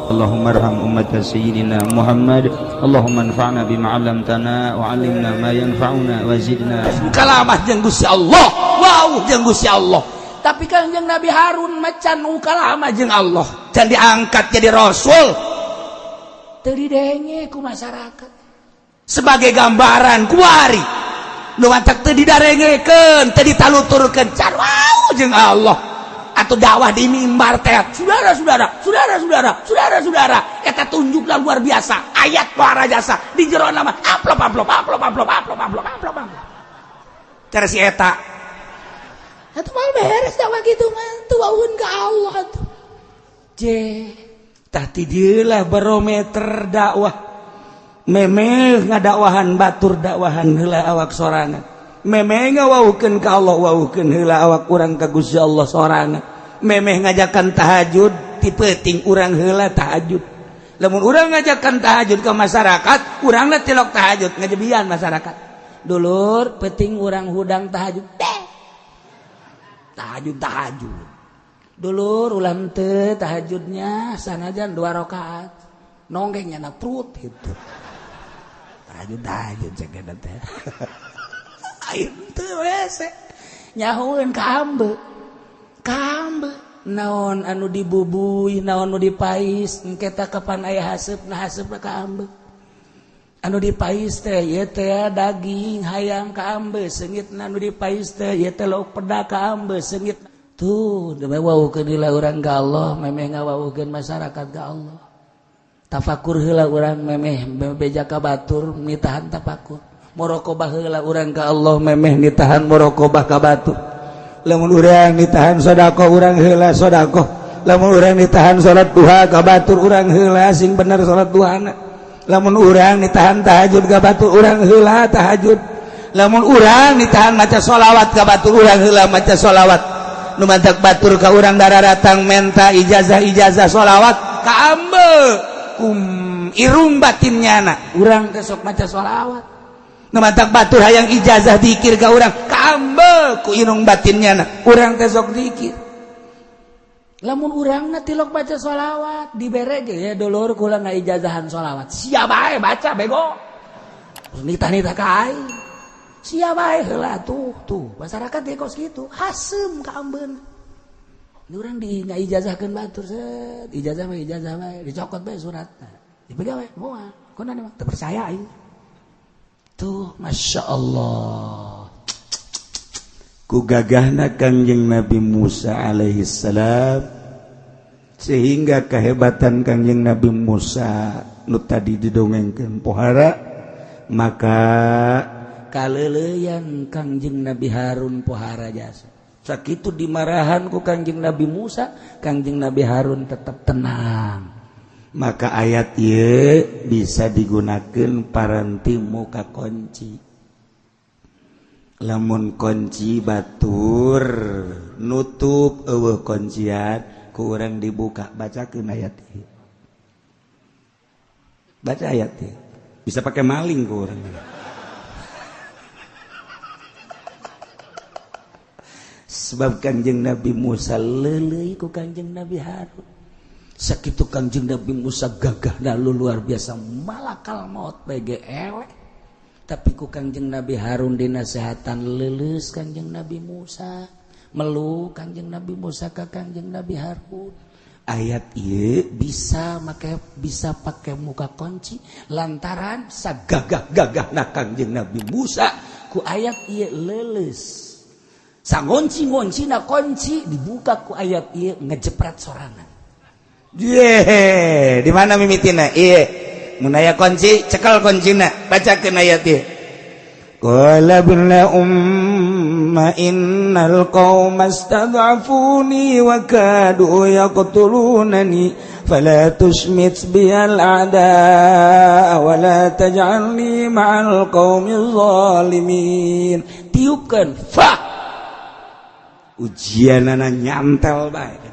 Allahumma arham ummat sayyidina Muhammad. Allahumma anfa'na bima 'allamtana wa 'allimna ma yanfa'una wa zidna. Kalamah jeung Gusti Allah, wow jeung Gusti Allah. Tapi Kangjeng Nabi Harun macan kalamah jeung Allah, can diangkat jadi rasul. Teu didenge ku masyarakat. Sebagai gambaran kuari nu matak teu didarengekeun, teu ditaluturkeun can wau jeung Allah. Atau dakwah di mimbar teh, saudara-saudara, saudara-saudara, saudara-saudara, eta tunjuklah luar biasa, ayat luar jasa di jero nama amplop amplop amplop amplop amplop amplop amplop amplop. Cara si eta. Atuh mah beres dakwah kitu mah, teu wauheun ka Allah atuh. Je, tah ti dieu lah barometer dakwah. Memeh ngadakwahan batur dakwahan heula awak sorangan. Memeh ngawaukeun ka Allah waukeun heula awak urang ka Gusti Allah sorangan. Memeh ngajakan tahajud ti peuting urang heula tahajud. Lamun urang ngajakan tahajud ke masyarakat, urangna tilok tahajud ngajebian masyarakat. Dulur peuting urang hudang tahajud teh. Tahajud tahajud. Dulur ulah teu tahajudnya sanajan 2 rakaat. Nonggengnya na perut gitu. Tahajud tahajud cek eta teh. Aing teu hese. Nyahueun ka ambe. Ka ambe naon anu dibubuy, naon anu dipais, engke tah kapan aya haseupna haseupna ka ambe. Anu dipais teh ieu teh daging hayang ka ambe, seungitna anu dipais teh ieu teh lauk peda ka ambe, seungit. Tuh, demi wawuhkeun heula urang ka Allah, memeh ngawawuhkeun masyarakat ka Allah. Tafakur heula urang memeh beja ka batur nitahan tafakur. Muraqabah heula urang ka Allah memeh nitahan muraqabah ka batur. Lamun urang nitahan sedekah urang heula sedekah. Lamun urang nitahan salat duha ka batur urang heula sing bener salat duhana. Lamun urang nitahan tahajud ka batur urang heula tahajud. Lamun urang nitahan maca sholawat ka batur urang heula maca sholawat. Nu mantak batur ka urang dararatang menta ijazah-ijazah sholawat ka ambe kum irung batinnya na urang teh sok maca sholawat. Nu mantak batur hayang ijazah dikir ka urang ka ambe ku irung batinnya na urang teh sok dikir. Lamun urangna tilok baca sholawat dibere ge ya dulur kula ngaijazahan sholawat. Sia bae baca bego. Nitah-nitah ka aing. Sia bae heula tuh tuh masyarakat ge kos kitu haseum ka ambeun. Ini urang di ngaijazahkeun batur set ijazah mah ijazah bae dicokot bae suratna. Dipegang bae moal. Kunaon mah teu percaya aing. Tuh Masya Allah. Ku gagahna Kangjeng Nabi Musa alaihi salam sehingga kehebatan Kangjeng Nabi Musa nu tadi didongengkeun pohara maka kaleuleyan Kangjeng Nabi Harun pohara jasa. Sakitu dimarahan ku Kangjeng Nabi Musa, Kangjeng Nabi Harun tetap tenang. Maka ayat ieu bisa digunakan paranti muka kunci. Lamun kunci batur nutup eueuh kuncian ku urang dibuka bacakeun ayat ieu. Baca ayat ieu. Bisa pakai maling ku urang. Sebab Kangjeng Nabi Musa leuleuy ku Kangjeng Nabi Harun. Sakitu Kangjeng Nabi Musa gagahna luar biasa malakal maut bae ge eleh. Tapi ku Kangjeng Nabi Harun dinasehatan leuleus Kangjeng Nabi Musa, melu Kangjeng Nabi Musa ka Kangjeng Nabi Harun. Ayat ieu bisa make bisa pakai muka kunci lantaran sagagah-gagahna Kangjeng Nabi Musa ku ayat ieu leuleus. Sangonci-ngonci na kunci dibuka ku ayat ieu ngejepret sorangan. Ye, di mana mimitina? Ieu. Mun aya kunci, cekel kuncina, bacakeun ayat ieu. Qala ibna umma innal qauma istad'afuni wa kadu yaqtulunani fala tushmit biyal a'daa wa la taj'alni ma'al qaumil zalimin. Tiupkeun fa ujianana nyantel bae.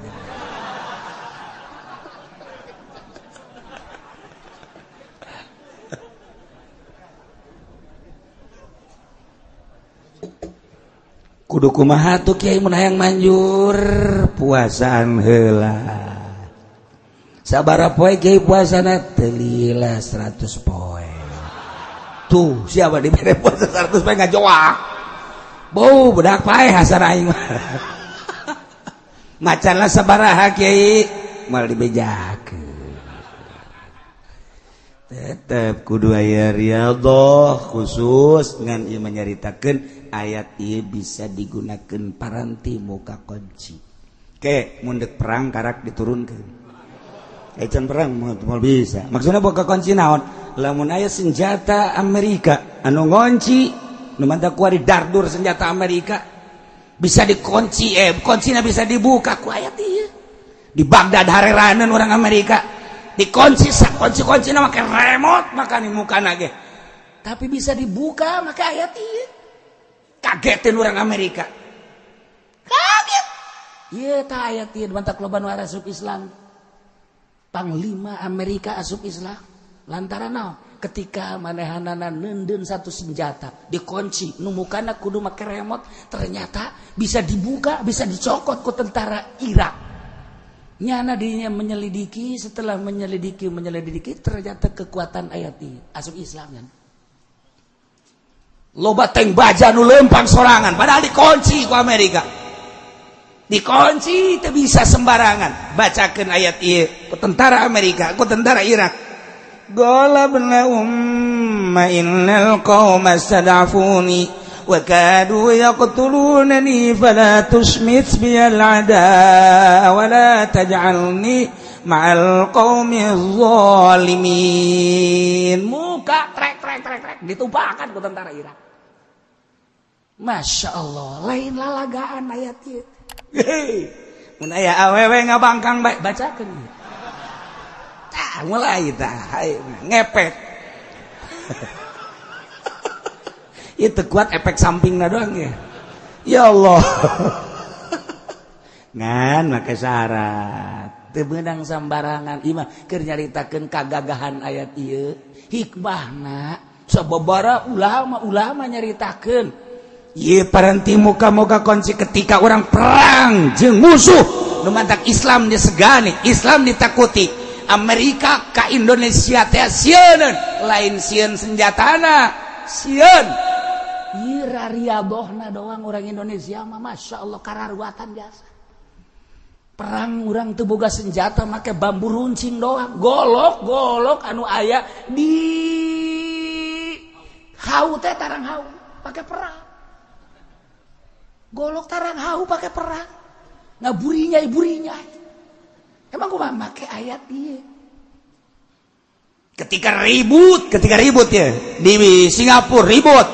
Kudu kumaha tuh kiai mun hayang manjur puasaan heula. Sabaraha poe kiai puasana? Teu lila 100 poe. Tuh, siapa dibere puasa 100 poe ngajoak. Bau budak paeh hasan aing mah. Macanlah sabaraha kiai moal dibejakeun. Tetep kudu aya riyadhah khusus ngan ieu menyaritakeun ayat ieu bisa digunakeun paranti muka kunci. Ke mun deuk perang karak diturunkeun. Ecan perang moal bisa. Maksudna boga kunci naon? Lamun aya senjata Amerika anu ngonci nu mantap kuari dardur senjata Amerika bisa dikunci, kuncina bisa dibuka ku ayat ieu. Di Baghdad hareraneun orang Amerika dikunci kunci-kuncina make remote maka di mukana ge. Tapi bisa dibuka make ayat ieu. Kagetin orang Amerika. Kaget. Ieu tah ayat ieu mantak loba nu asup Islam. Panglima Amerika asup Islam lantaran naon? Ketika manehanana neundeun satu senjata dikunci nu mukana kudu make remote, ternyata bisa dibuka, bisa dicokot ku tentara Irak. Nyana dirinya menyelidiki, setelah menyelidiki menyelidiki ternyata kekuatan ayat ini asup Islam kan. Loba tank baja nu lempang sorangan padahal dikunci ku Amerika. Dikunci teu bisa sembarangan. Bacakeun ayat ieu ku tentara Amerika, ku tentara Irak. Qala ibna umma innal qauma stad'afuni wa kadu yaqtulunani fala tushmit biyal ada wa la taj'alni ma'al qaumi zalimin. Muka trek trek trek trek ditumpakan ku tentara Irak. Masya Allah, lain lalagaan ayat ieu. Hei, mun aya awewe ngabangkang bae bacakeun ieu. Tah mulai tah ngepek. Itu kuat efek sampingna doang ya. Ya Allah. Ngan make syarat. Teu meunang sambarangan ieu mah keur nyaritakeun kagagahan ayat ieu. Hikmahna sababara ulama-ulama nyaritakeun ieu paranti muka-muka kunci ketika orang perang jeung musuh nu mantak Islam disegani, Islam ditakuti. Amerika ka Indonesia teh sieun, lain sieun senjatana, sieun ieu rariadohna doang orang Indonesia mah Masya Allah kararuatan biasa. Perang urang teu boga senjata make bambu runcing doang, golok-golok anu aya di hau teh tarang hau pakai perang. Golok tarang hau pakai perang. Ngaburinya iburinya. Emang gua make ayat ieu. Ketika ribut ya di Singapura ribut.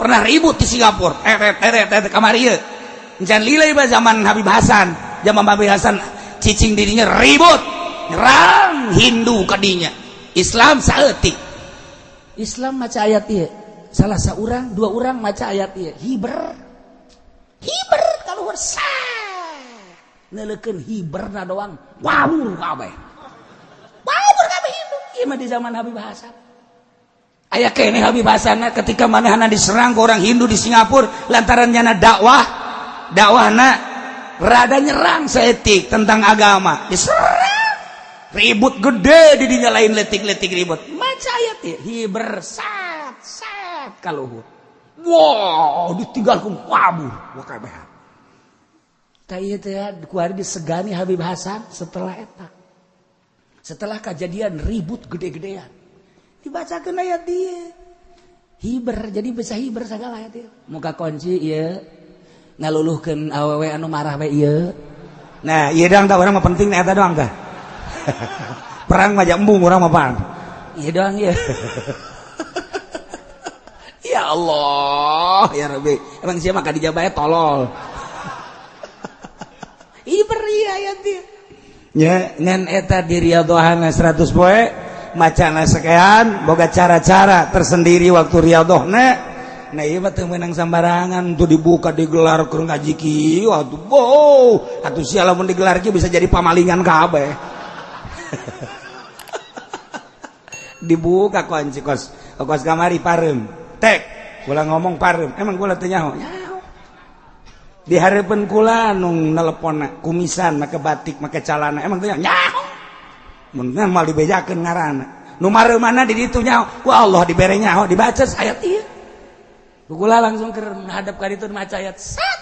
Pernah ribut di Singapura. Teret kamari ieu. Encan lila ieu zaman Habib Hasan. Zaman Habib Hasan cicing dirinya ribut. Nyerang Hindu kadinya. Islam saeutik. Islam maca ayat ieu. Salah saurang, dua orang maca ayat ieu. Hiber. Hiber kaluhur sah. Neleukeun hiberna doang. Wabur kabeh. Wabur kabeh Hindu. Ieu mah di zaman Habib Hasan. Aya keneh Habib Hasan ketika manehna diserang ke orang Hindu di Singapura lantaran nyana dakwah, dakwahna rada nyerang saeutik tentang agama. Diserang. Ribut gede di dinya lain letik-letik ribut. Maca ayat ieu hiber sat sat kaluhur. Wow, ditinggalkeun wabur wa kabeh. Tah ieu teh kuari disegani Habib Hasan setelah eta. Setelah kejadian ribut gede-gedean. Dibacakeun ayat ieu. Hiber, jadi bisa hiber segala ayat ieu. Muka kunci ieu ngaluluhkeun awewe anu marah we ieu. Nah, ieu doang tah urang mah penting eta doang tah. Perang mah embung urang mah pan. Ieu doang ieu. Ya Allah, ya Rabbi. Emang siapa maka dijabah tolol. Hiber ieu ayat ieu. Ya, ngan eta di riyadhahna 100 poe macana sekian boga cara-cara tersendiri waktu riyadhahna. Nah, ieu mah teu meunang sambarangan tuh dibuka digelar keur ngaji kieu atuh boh atuh sia lamun digelar kieu bisa jadi pamalingan kabeh. Dibuka kunci kos kos kamari pareum. Tek, kula ngomong pareum. Emang kula teu nyaho? Nyaho. Di hareupeun kula nu neleponna kumisan make batik make calana emang teu nyaho? Mun mal dibejakeun ngaranna. Nu mana di ditu nyaho, ku Allah dibere nyaho dibaca ayat ieu. Kula langsung keur menghadap ka ditu maca ayat sat.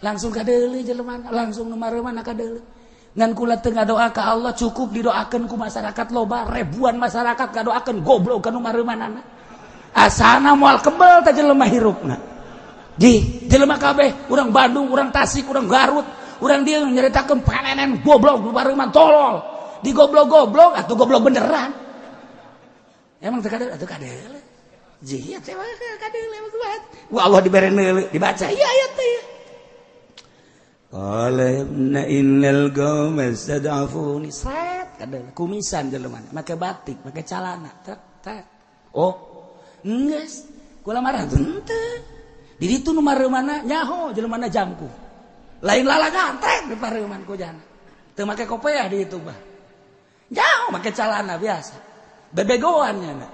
Langsung kadeuleu jelema, langsung nu mana kadeuleu. Ngan kula teu ngadoa ka Allah, cukup didoakeun ku masyarakat loba, ribuan masyarakat ngadoakeun goblok ka nu mareumanana. Asana moal kebel teh jelema hirupna. Di jelema kabeh, urang Bandung, urang Tasik, urang Garut, urang dieu nyaritakeun panenen goblok nu mareuman tolol. Di goblok-goblok atuh goblok beneran. Emang teu kadeuleu atuh kadeuleu. Ji teh kadeuleu kuat. Wa Allah dibere neuleu dibaca ieu ayat teh. Qala ibna innal qauma istad'afuni sret kadeuleu kumisan jelema make batik, make calana tek tek. Oh, geus kula marah henteu. Di ditu nu mareumana nyaho jelemana jangku. Lain lalagan trek di pareuman ku jana. Teu make kopeah di ditu bah. Nyaho make calana biasa. Bebegoan nya.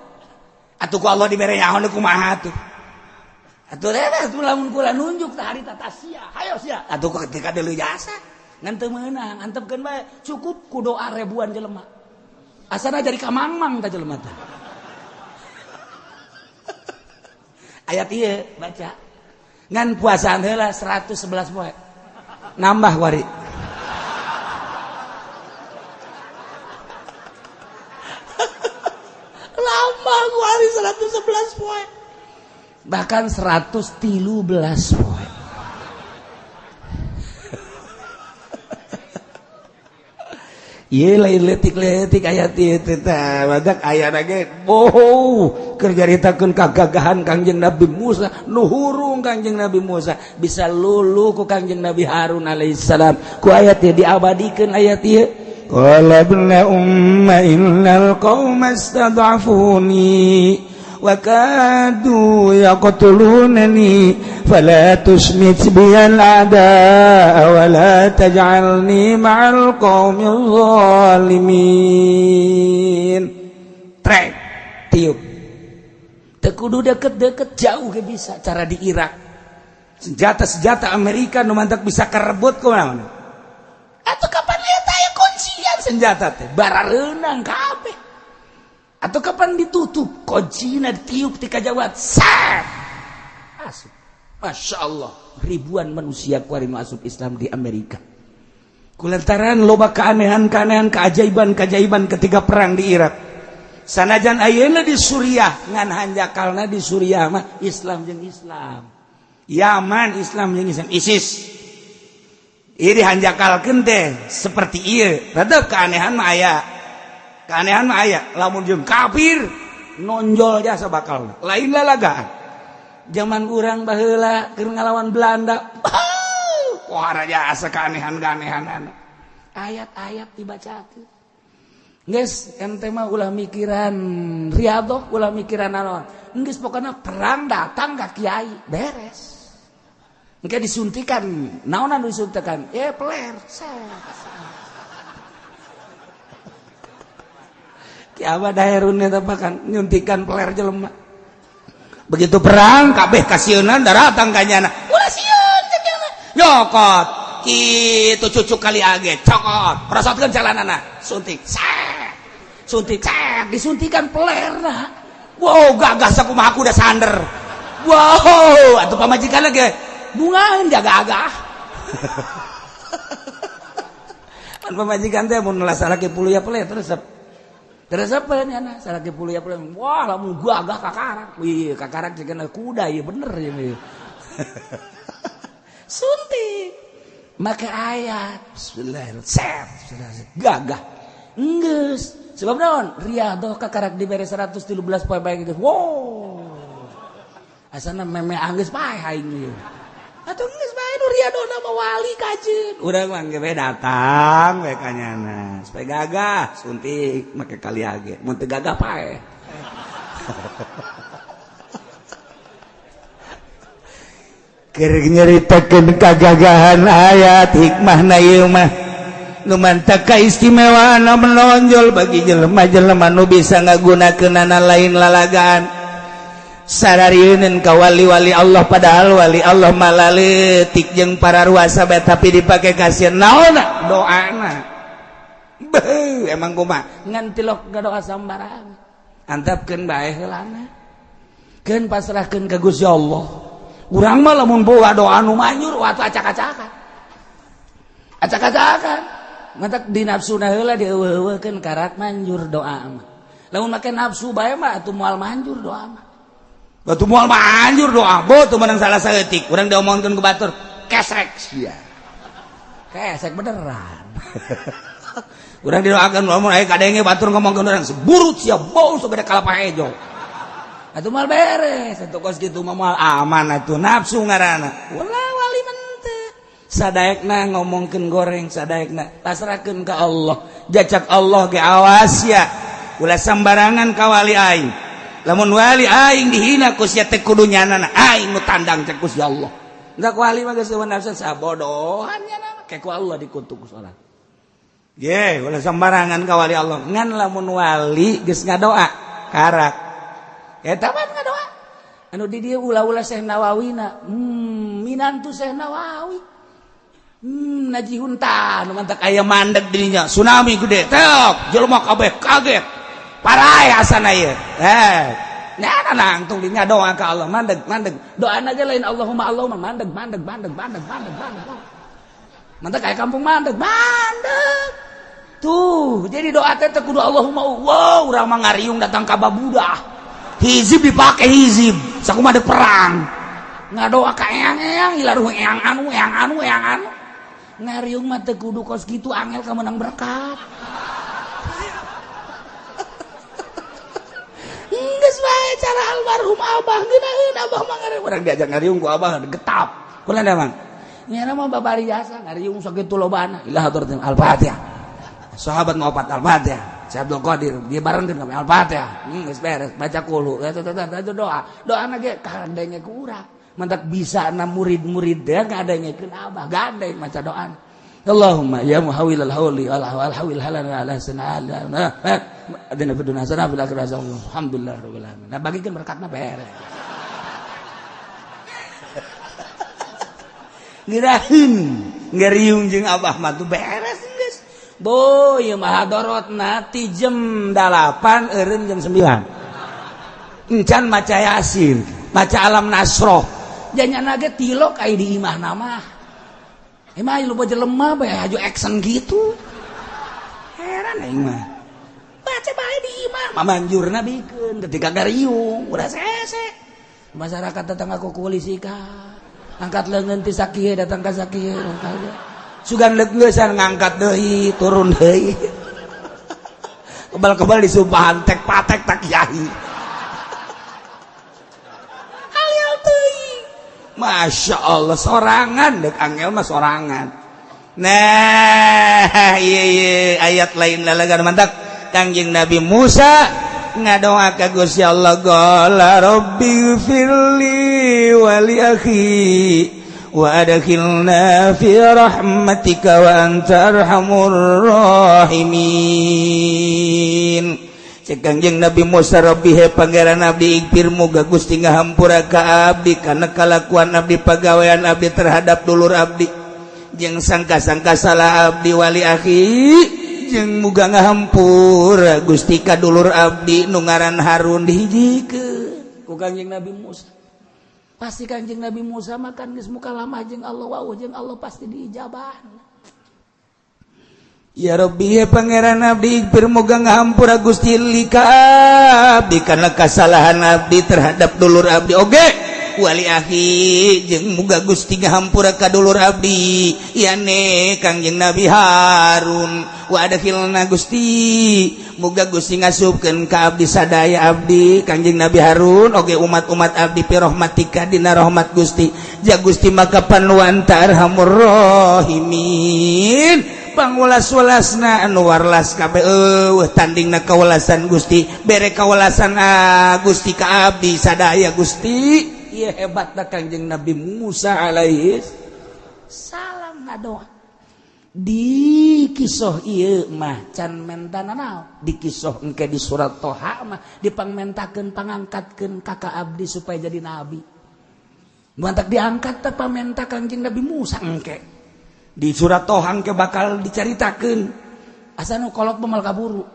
Atuh ku Allah dibere nyaho nu kumaha atuh. Atuh rere lamun kula nunjuk tah harita tah sia, hayo sia. Atuh ketika deuleu jasa ngan teu meunang, antepkeun bae cukup ku doa ribuan jelema. Asana jadi kamangmang tah jelema teh. Ayat ieu baca. Ngan puasaan heula 111 poe. Nambah wari. Nambah wari 111 poe. Bahkan 113 poe. Ieu lain leutik-leutik ayat ieu teh tah badak ayana ge boh keur nyaritakeun kagagahan Kangjeng Nabi Musa nu hurung Kangjeng Nabi Musa bisa lulu ku Kangjeng Nabi Harun alaihissalam ku ayat ieu diabadikeun ayat ieu. Qala ibna umma innal qauma istad'afuni wa kadu yaqtulunani fala tusmit biyal a'daa wa la taj'alni ma'al qaumil zalimin. Trek tiup teu kudu deket-deket jauh ge bisa cara di Irak senjata-senjata Amerika nu mantak bisa karebut kumaha atuh kapan eta aya kuncian senjata teh barareunang kabeh. Atau kapan ditutup kuncina ditiup ti kajawat set asup. Masya Allah ribuan manusia kuari masuk Islam di Amerika kulantaran loba keanehan-keanehan keajaiban-keajaiban ketika perang di Irak. Sanajan ayeuna di Suriah ngan hanjakalna di Suriah mah Islam jeung Islam, Yaman Islam jeung Islam, ISIS ieu dihanjakalkeun teh seperti ieu tetep keanehan mah aya. Keanehan mah aya lamun jeung kafir nonjol jasa bakal lain lalagaan. Zaman urang baheula keur ngalawan Belanda pohara jasa keanehan-keanehan ayat-ayat dibacakeun. Geus ente mah ulah mikiran riyadhah ulah mikiran naon geus pokona perang datang ka kiai beres. Engke disuntikan naonan disuntikan peler set. Ki abah daerun eta bahkan nyuntikan peler jelema. Begitu perang kabeh kasieunan daratang ka nyana. Ulah sieun cek nyana. Nyokot kitu cucuk kali age cokot prosotkeun calanana suntik set. Suntik set disuntikan pelerna. Wow gagah sakumaha kuda sander. Wow atuh pamajikanna ge bungaeun jaga-agah. Pan pamajikan teh mun salaki puluh ya peler terus terus apa ini anak salaki puluh ya peler. Wah lamun gagah kakarak. Wih kakarak jeung kuda ieu bener ieu. Suntik make ayat bismillahirrahmanirrahim gagah geus sebab naon riyadhah kakarak dibere 113 poe bae geus. Wow asana meme anggeus paeh aing ieu atuh geus bae nu riyadhahna mah wali kajeun urang mah ge datang we ka nyana supaya gagah suntik make kali age mun teu gagah paeh. Keur nyaritakeun kagagahan ayat hikmahna ieu mah nu mantak kaistimewaan menonjol bagi jelema-jelema nu bisa ngagunakeunana lain lalagaan. Sararieun ka wali-wali Allah padahal wali Allah malaleutik jeung para ruasa bae tapi dipake kasihan naonna doana. Beuh Emang kumaha ngan tilok ngadoa sambarangan. Antapkeun bae heulana. Keun pasrahkeun ka Gusti Allah. Urang mah lamun boga doa nu manjur watu acak-acakan. Acak-acakan. Matak di nafsuna heula dieuweuh-euweuhkeun karak manjur doa mah. Lamun make nafsu bae mah atuh moal manjur doa mah. Batu moal manjur doa, bo teu meunang salah saeutik. Urang diomongkeun ku batur, kesek sia. Kesek beneran. Urang didoakeun lamun aya kadenge batur ngomongkeun urang seburut sia bau segede kalapa hejo. Atuh moal beres, atuh kos kitu mah moal aman atuh nafsu ngaranna. Ulah wali mente. Sadaekna ngomongkeun goreng, sadaekna pasrahkeun ka Allah. Jacak Allah ge awas ya. Ulah sambarangan ka wali aing. Lamun wali aing dihina ku sia teh kudu nyanana aing nu tandang cek Gusti Allah. Enggak wali mah geus nafsu sabodohan nya kayak ku Allah dikutuk ku salat. Ye, ulah sembarangan ka wali Allah. Ngan lamun wali geus ngadoa karak. Eta mah ngadoa. Anu di dieu ulah-ulah Syekh Nawawina. Minantu Syekh Nawawi. Najihun tah nu mantak aya mandeg dirinya. Tsunami gede. Tek, jelema kabeh kaget. Parai asana ieu. Nah, nangtung dinya doa ka Allah mandeg, mandeg. Doana ge lain Allahumma Allahumma mandeg, mandeg, mandeg, mandeg, mandeg, mandeg. Mantak kayak kampung mandeg, mandeg. Tuh, jadi doa teh kudu Allahumma wow, urang mah ngariung datang ka babudah. Hizib dipake hizib, sakumaha dek perang. Ngadoa ka eyang-eyang, hilaruh eyang anu, eyang anu, eyang anu. Ngariung mah teu kudu kos kitu angel ka menang berkat. Geus bae cara almarhum abah ngeunaheun abah mah ngariung. Urang diajak ngariung ku abah getap. Kulan da Mang? Nyana mah babari jasa ngariung sakitu lobana. Ilah hatur Al-Fatihah. Sahabat mau opat Al-Fatihah. Syekh Abdul Qadir dia barengkeun kami Al-Fatihah. Geus beres baca qulu. Eta doa. Doana ge kadenge ku urang. Mantak bisa na murid-murid teh ngadengekeun abah gandeng maca doana. Allahumma ya muhawilal hauli wal hawil halana ala sanaa. Adina fid dunya hasanah fil akhirati hasanah. Alhamdulillah rabbil alamin. Nah bagikeun berkatna beres. Ngirahin ngeriung jeung abah mah tuh beres geus. Bo ieu mah hadorotna ti jam 8 eureun jam 9. Encan maca Yasin, maca Alam Nasroh. Janyana ge tilok aya di imahna mah. Emang lu baca lemah bae haju action gitu. Heran aing mah. Baca bae di imah, mamanjurna bikeun ketika gariung, udah sese. Masyarakat datang aku polisi ka. Angkat leungeun ti sakieu datang ka sakieu. Sugan leungeusan ngangkat deui, turun deui. Kebal-kebal disumpahan tek patek tak kiai. Hayal teuing. Masya Allah sorangan dek angel mah sorangan. Nah, iya iya ayat lain lalagan mantap. Kangjeng Nabi Musa ngadoa ka Gusti Allah qala rabbi firli wa li akhi wa adkhilna fi rahmatika wa anta arhamur rahimin. Cek Kangjeng Nabi Musa rabbi he pangeran abdi ikpir muga Gusti ngahampura ka abdi kana kalakuan abdi pagawean abdi terhadap dulur abdi jeung sangka-sangka salah abdi wali akhi jeung muga ngahampura Gusti ka dulur abdi nu ngaran Harun dihijikeun ku Kangjeng Nabi Musa. Pasti Kangjeng Nabi Musa makan geus mukalamah jeung Allah wau jeung Allah pasti diijabah. Ya Rabbi ya pangeran abdi ikpir muga ngahampura Gusti li ka abdi kana kasalahan abdi terhadap dulur abdi oge wali akhi jeung muga Gusti ngahampura ka dulur abdi yane Kangjeng Nabi Harun wa adkhilna Gusti muga Gusti ngasupkeun ka abdi sadaya abdi Kangjeng Nabi Harun oge umat-umat abdi fi rahmatika dina rahmat Gusti ja Gusti maka panuan arhamur rahimin. Pangulas-ulasna anu warlas kabeh eueuh tandingna kawelasan Gusti bere kawelasan Gusti ka abdi sadaya Gusti. Ieu hebatna Kangjeng Nabi Musa alaihi salam ngadoa di kisoh ieu mah can mentana naon di kisoh engke di surat Toha mah dipangmentakeun pangangkatkeun kakak abdi supaya jadi nabi. Mantak diangkat teh pamenta Kangjeng Nabi Musa engke di surat Toha engke bakal dicaritakeun. Asa nu kolot mah kaburu.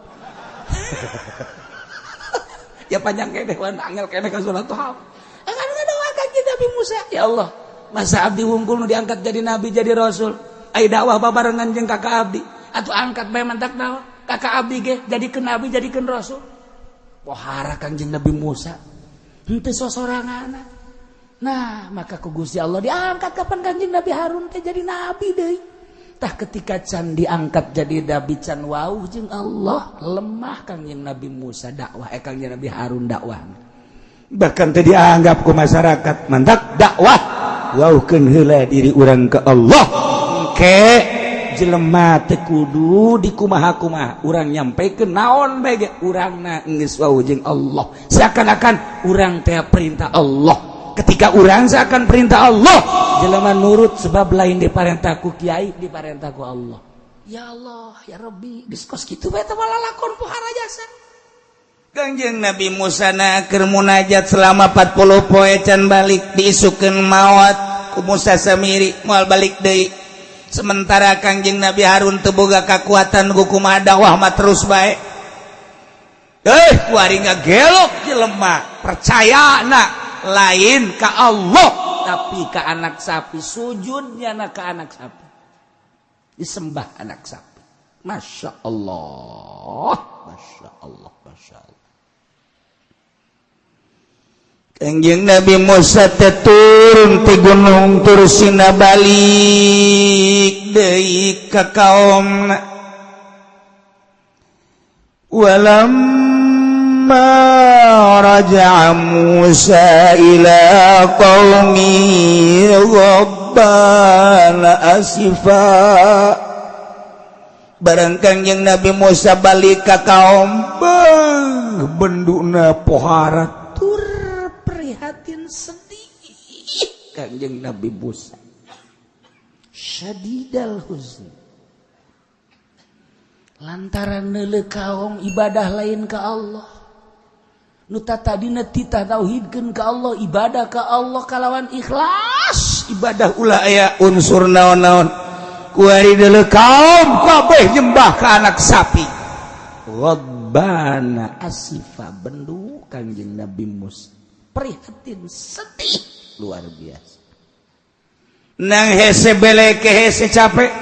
Ya panjang keneh, wan angel keneh ka salat duha. Kan ngadoa Kanjeng Nabi Musa, ya Allah, masa abdi wungkul nu diangkat jadi nabi, jadi rasul? Ai dakwah babarengan jeung kakak abdi. Atuh angkat bae, mantak naon? Kakak abdi ge jadikeun nabi, jadikeun rasul. Pohara Kanjeng Nabi Musa. Henteu sosorangan. Nah, maka ku Gusti Allah diangkat kapan Kanjeng Nabi Harun teh jadi nabi deui. Tah, ketika can diangkat jadi nabi, can wawuh jeung Allah, lemah Kanjeng Nabi Musa dakwah, eh, Kanjeng Nabi Harun dakwah. Bahkan tadi dianggap ku masyarakat mantak dakwah, wawuhkeun heula diri urang ke Allah. Ke jelema teu kudu dikumaha-kumaha, urang nyampaikan naon bae ge urangna geus wawuh jeung Allah, seakan-akan urang teh perintah Allah. Ketika urang seakan perintah Allah, jelema nurut, sebab lain diparentah ku kiai, diparentah ku Allah. Ya Allah, ya Rabbi, geus kos kitu bae teh lalakon pohara jasa. Kangjeng Nabi Musa na keur munajat selama 40 poe can balik, diisukeun maot ku Musa Samiri, moal balik deui. Sementara Kangjeng Nabi Harun teu boga kakuatan, kumaha dakwah mah terus bae. Eh, kuari ngagelok jelema percaya na lain ka Allah tapi ke anak sapi, sujudnya na ke anak sapi, disembah anak sapi. Masya Allah, Masya Allah, Masya Allah. Kangjeng Nabi Musa teh turun ti Gunung Tursina, balik deui ka kaumna. Walamma raja'a Musa ila qaumi ghabbana asifa. Bareng Kangjeng Nabi Musa balik ka kaum, beuh, benduna pohara tur prihatin, sedih Kanjeng Nabi Musa, syadidal huzn, lantaran neuleuh kaum ibadah lain ke Allah. Nu tadina titah tauhidkeun ka Allah, ibadah ka Allah kalawan ikhlas. Ibadah ulah aya unsur naon-naon. Kuari deuleu kaum kabeh nyembah ka anak sapi. Ghabbana asifa, bendu Kanjeng Nabi Musa prihatin, sedih luar biasa. Nang hese beleke, hese capek.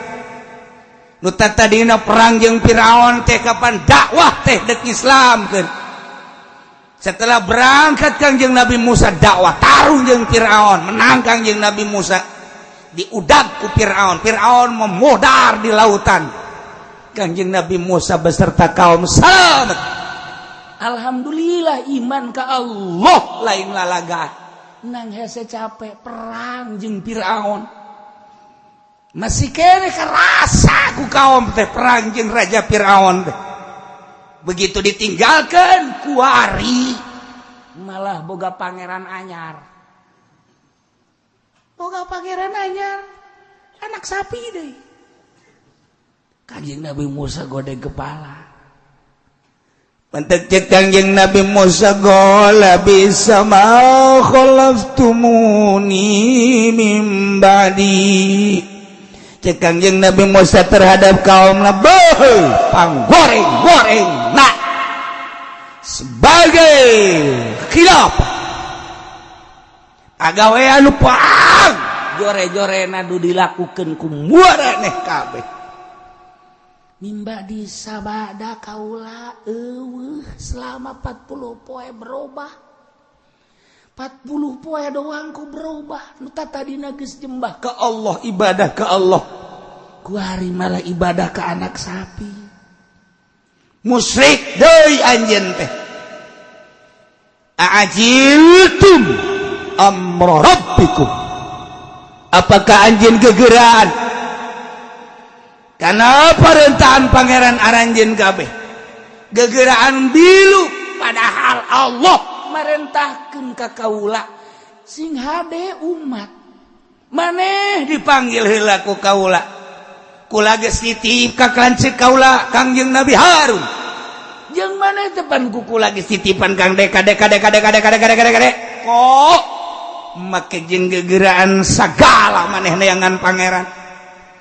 Nu tadina perang jeung Firaun teh kapan dakwah teh dek Islam kan. Setelah berangkat Kangjeng Nabi Musa dakwah, tarung jeung Firaun, menang Kangjeng Nabi Musa, diudag ku Firaun, Firaun memodar di lautan. Kangjeng Nabi Musa beserta kaum selamat. Alhamdulillah, iman ke Allah lain lalaga. Nang hese capek perang jeung Firaun, masih kene kerasa ku kaum teh perang jeung Raja Firaun teh. Begitu ditinggalkan kuari malah boga pangeran anyar, boga pangeran anyar, anak sapi deh. Kanjeng Nabi Musa godeng kepala. Mantak cek Kangjeng Nabi Musa, qala bi'sa ma khalaftumuni min ba'di. Cek Kangjeng Nabi Musa terhadap kaum, beuh, panggoreng-goreng nak sebagai khilafah agawe anu pang jore-jore nadu dilakukan ku muaraneh kabeh. Mimba di sabada kaula eueuh selama 40 poe berubah, 40 poe doang ku berubah. Nu tadina geus jembah ke Allah, ibadah ke Allah, kuari malah ibadah ke anak sapi. Musyrik deui anjeun teh. A'ajiltum amra rabbikum, apakah anjeun gegeraan karena perintahan pangeran aranjeun kabeh? Gegeraan bilu, padahal Allah merentahkeun ka kaula sing hade umat maneh dipanggil heula ku kaula, kula geus titip ka lanceuk kaula Kangjeng Nabi Harun. Jeung maneh depan kuku lagi titipan Kang Deka Deka Deka Deka Deka Deka Deka Deka kok make jeung gegeraan sagala maneh neangan pangeran.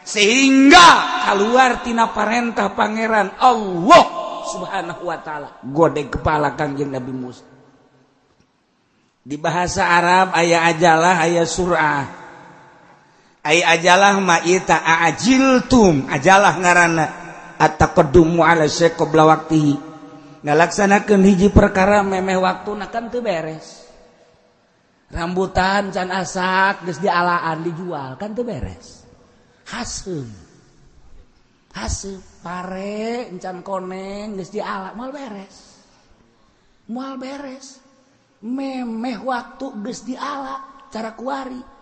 Sehingga keluar tina parentah Pangeran Allah Subhanahu wa taala. Godeg kepala Kangjeng Nabi Musa. Di bahasa Arab aya ajalah, aya surah. Aya ajalah ma ita ajiltum, ajalah ngaranna at-taqaddumu ala syai' qabla waqtihi. Ngalaksanakeun hiji perkara memeh waktuna kan teu beres. Rambutan can asak geus dialaan dijual kan teu beres. Haseum. Haseum pare encan koneng geus diala moal beres. Moal beres. Memeh waktu geus diala cara kuari.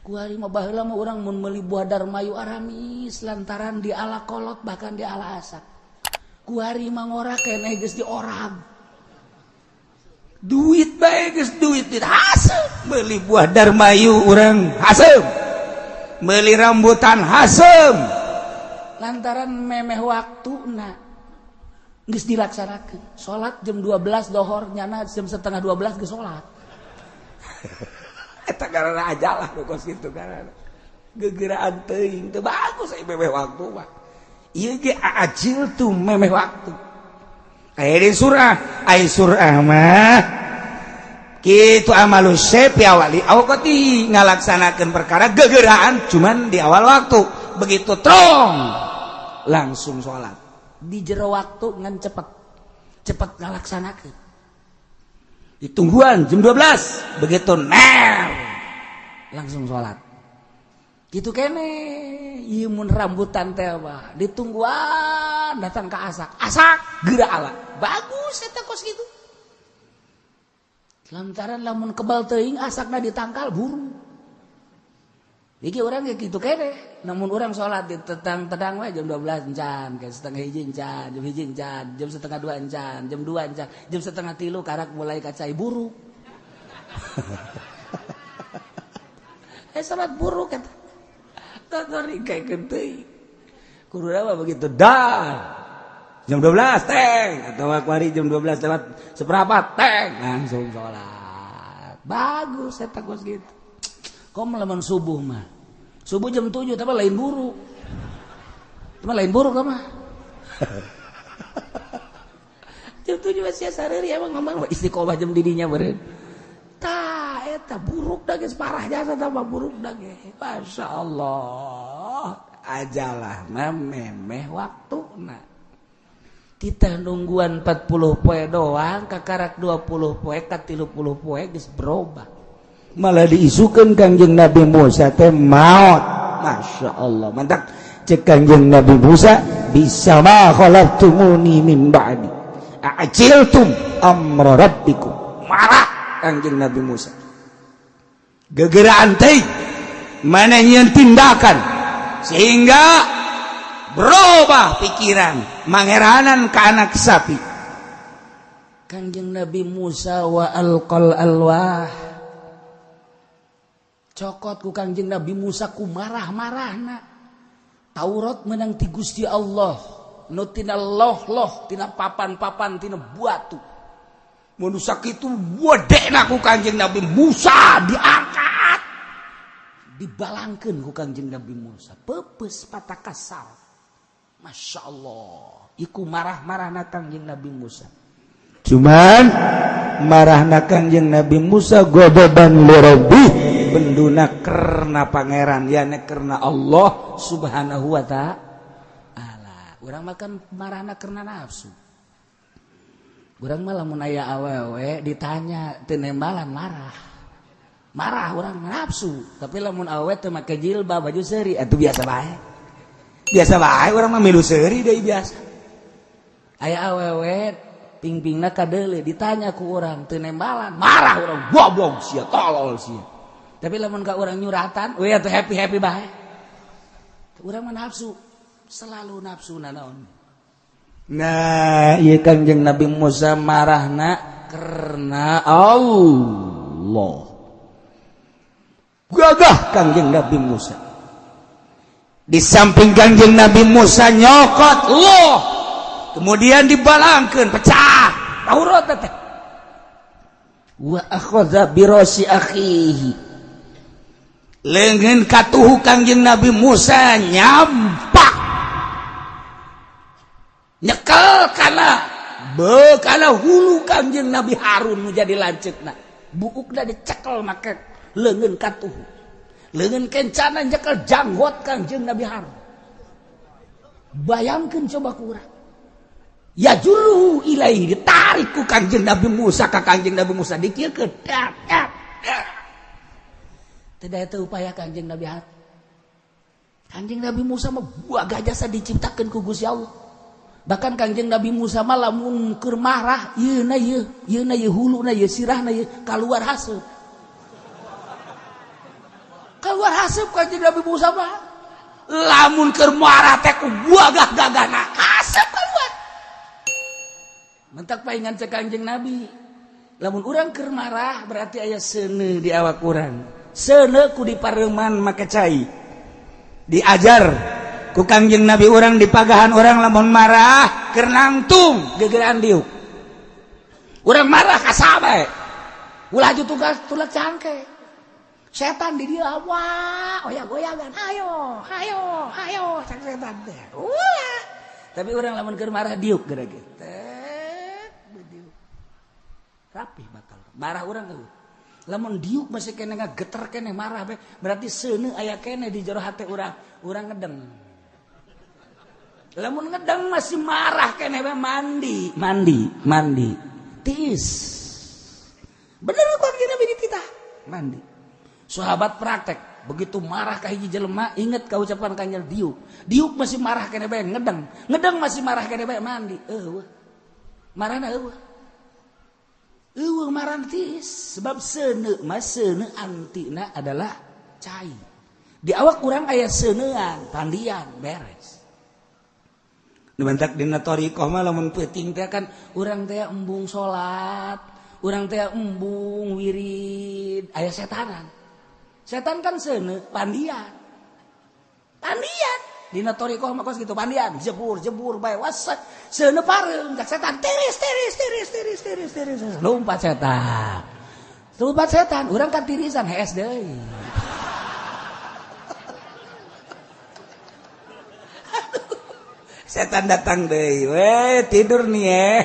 Kuari mah baheula mah urang mun meuli buah darmayu aramis lantaran diala kolot bahkan diala asak. Kuari mah ngora keneh geus diorang. Duit bae geus duit haseum meuli buah darmayu urang haseum. Meuli rambutan haseum. Lantaran memeh waktuna geus dilaksanakeun. Salat jam 12 dohor nyana jam 11:30 geus salat. Eta karena ajalah nu kos kitu karena gegeraan teuing teu bagus aya memeh waktu mah. Ieu ge ajil tu memeh waktu. Aya di surah, aya surah mah kitu amalus syai' fi awali awqati, ngalaksanakeun perkara gegeraan cuman di awal waktu. Begitu trong langsung salat. Di jero waktu ngan cepet cepet ngalaksanakeun. Ditungguan jam 12 begitu ner langsung sholat. Gitu kene ieu mun rambutan teh mah ditungguan datang ke asak, asak geura ala. Bagus eta kos kitu. Lantaran lamun kebal teuing asakna ditangkal buru. Iki orang kayak gitu kene, namun orang sholat di tetang-tedang we jam 12 encan, kayak setengah hiji encan, jam hiji encan, jam 1:30 encan, jam 2 encan, jam 2:30 karak mulai kacai buruk. Sholat buruk kata. Tonton kayak gede. Kudu apa begitu dah. Jam 12 teng atau kuari jam 12 lewat seberapa teng langsung sholat. Bagus eta kos gitu. Kok melamun subuh mah. Subuh jam 7 tapi lain buruk. Tapi lain buruk mah. Jam 7 masih sareureun emang ngomong istiqomah jam didinya beureun. Tah eta buruk da geus parah jasa tambah buruk da ge. Masya Allah. Ajalah mah memeh waktuna. Kita nungguan 40 poe doang kakarak 20 poe ka 30 poe geus berubah. Malah diisukan Kangjeng Nabi Musa teh maut. Masya Allah, mantap. Cek Kangjeng Nabi Musa bisa ma khalaqtumuni min ba'di a'jiltum amra rabbikum. Marah Kangjeng Nabi Musa. Gegeraan teh mana nyeun tindakan sehingga berubah pikiran mangeranan ke anak sapi. Kangjeng Nabi Musa wa alqal alwah. Cokot ku Kangjeng Nabi Musa ku marah-marahna. Taurat menang ti Gusti Allah. Nu tina loh-loh, tina papan-papan, tina batu. Mun sakitu wedekna ku Kangjeng Nabi Musa diangkat. Dibalangkeun ku Kangjeng Nabi Musa. Peupeus patakasal. Masya Allah. Iku marah-marahna Kangjeng Nabi Musa. Cuman marahna Kangjeng Nabi Musa godoban li rabbi, benduna karena pangeran ya karena Allah Subhanahu wa ta'ala. Urang makan marahna karena nafsu. Urang mah lamun aya awewe ditanya teu nembalan marah. Marah urang nafsu, tapi lamun awewe teu make jilbab baju seuri atuh biasa bae. Biasa bae urang mah milu seuri deui biasa. Aya awewe ping-pingna kadeule ditanya ku urang teu nembalan marah urang, goblok sia, tolol sia. Tapi lamun ka urang nyuratan, we atuh happy-happy bae. Urang mah nafsu, selalu nafsu naon. Nah, ieu Kangjeng Nabi Musa marahna karena Allah. Gagah Kangjeng Nabi Musa. Di samping Kangjeng Nabi Musa nyokot Allah, kemudian dibalangkeun pecah Taurat teh. Wa akhadha bi rasi akhihi. Leungeun katuhu Kangjeng Nabi Musa nyampak nyekel kana bekana hulu Kangjeng Nabi Harun nu jadi lanceukna. Buukna dicekel make leungeun katuhu. Leungeun kencana nyekel janggot Kangjeng Nabi Harun. Bayangkeun coba ku urang. Ya juru ilaihi ditarik ku Kangjeng Nabi Musa ka Kangjeng Nabi Musa dikieukeun. Tidak itu upaya Kangjeng Nabi Harun. Kangjeng Nabi Musa mah buah gajah diciptakeun ku Gusti Allah. Bahkan Kangjeng Nabi Musa mah lamun keur marah ieu na ieu, ieu na ieu huluna ieu sirahna ieu kaluar haseup. Kaluar haseup Kangjeng Nabi Musa mah. Lamun keur marah teh ku buah gagahna haseup kaluar. Mentak paingan cek Kangjeng Nabi. Lamun urang keur marah berarti aya seuneu di awak urang. Seuneu ku dipareuman make cai. Diajar ku Kangjeng Nabi urang dipagahan urang lamun marah keur nangtung gegeran diuk. Urang marah ka saha bae. Ulah tugas tulak cangke. Setan di dia wah oyak-oyagan ayo ayo ayo cak setan teh. Ulah. Tapi urang lamun keur marah diuk geura ge. Diuk. Rapih bakal. Marah urang eueuh. Lamun diuk masih kene ngageter kene marah be, berarti seuneu aya kene di jero hate urang, urang ngedeng. Lamun ngedeng masih marah kene be mandi, mandi, mandi. Tiis. Bener kok Kanjeng Nabi dititah, mandi. Sahabat praktek, begitu marah ka hiji jelema inget ka ucapan Kanjeng diuk. Diuk masih marah kene bae ngedeng, ngedeng masih marah kene bae mandi. Eueuh. Marahna eueuh. Eueuh marah tiis, sebab seuneu mah seuneu antina adalah cai. Di awak urang aya seuneuan, pandian, beres. Nu mantak dina thariqah mah lamun peuting teh kan urang teh embung salat, urang teh embung wirid, aya setanan. Setan kan seuneu pandian. Pandian dina thariqah mah kos kitu pandian, jebur jebur bae was seuneu pareum ka setan tiris tiris tiris tiris tiris tiris lompat setan. Lompat setan, urang kan tirisan hees deui. Setan datang deui, we tidur nih eh.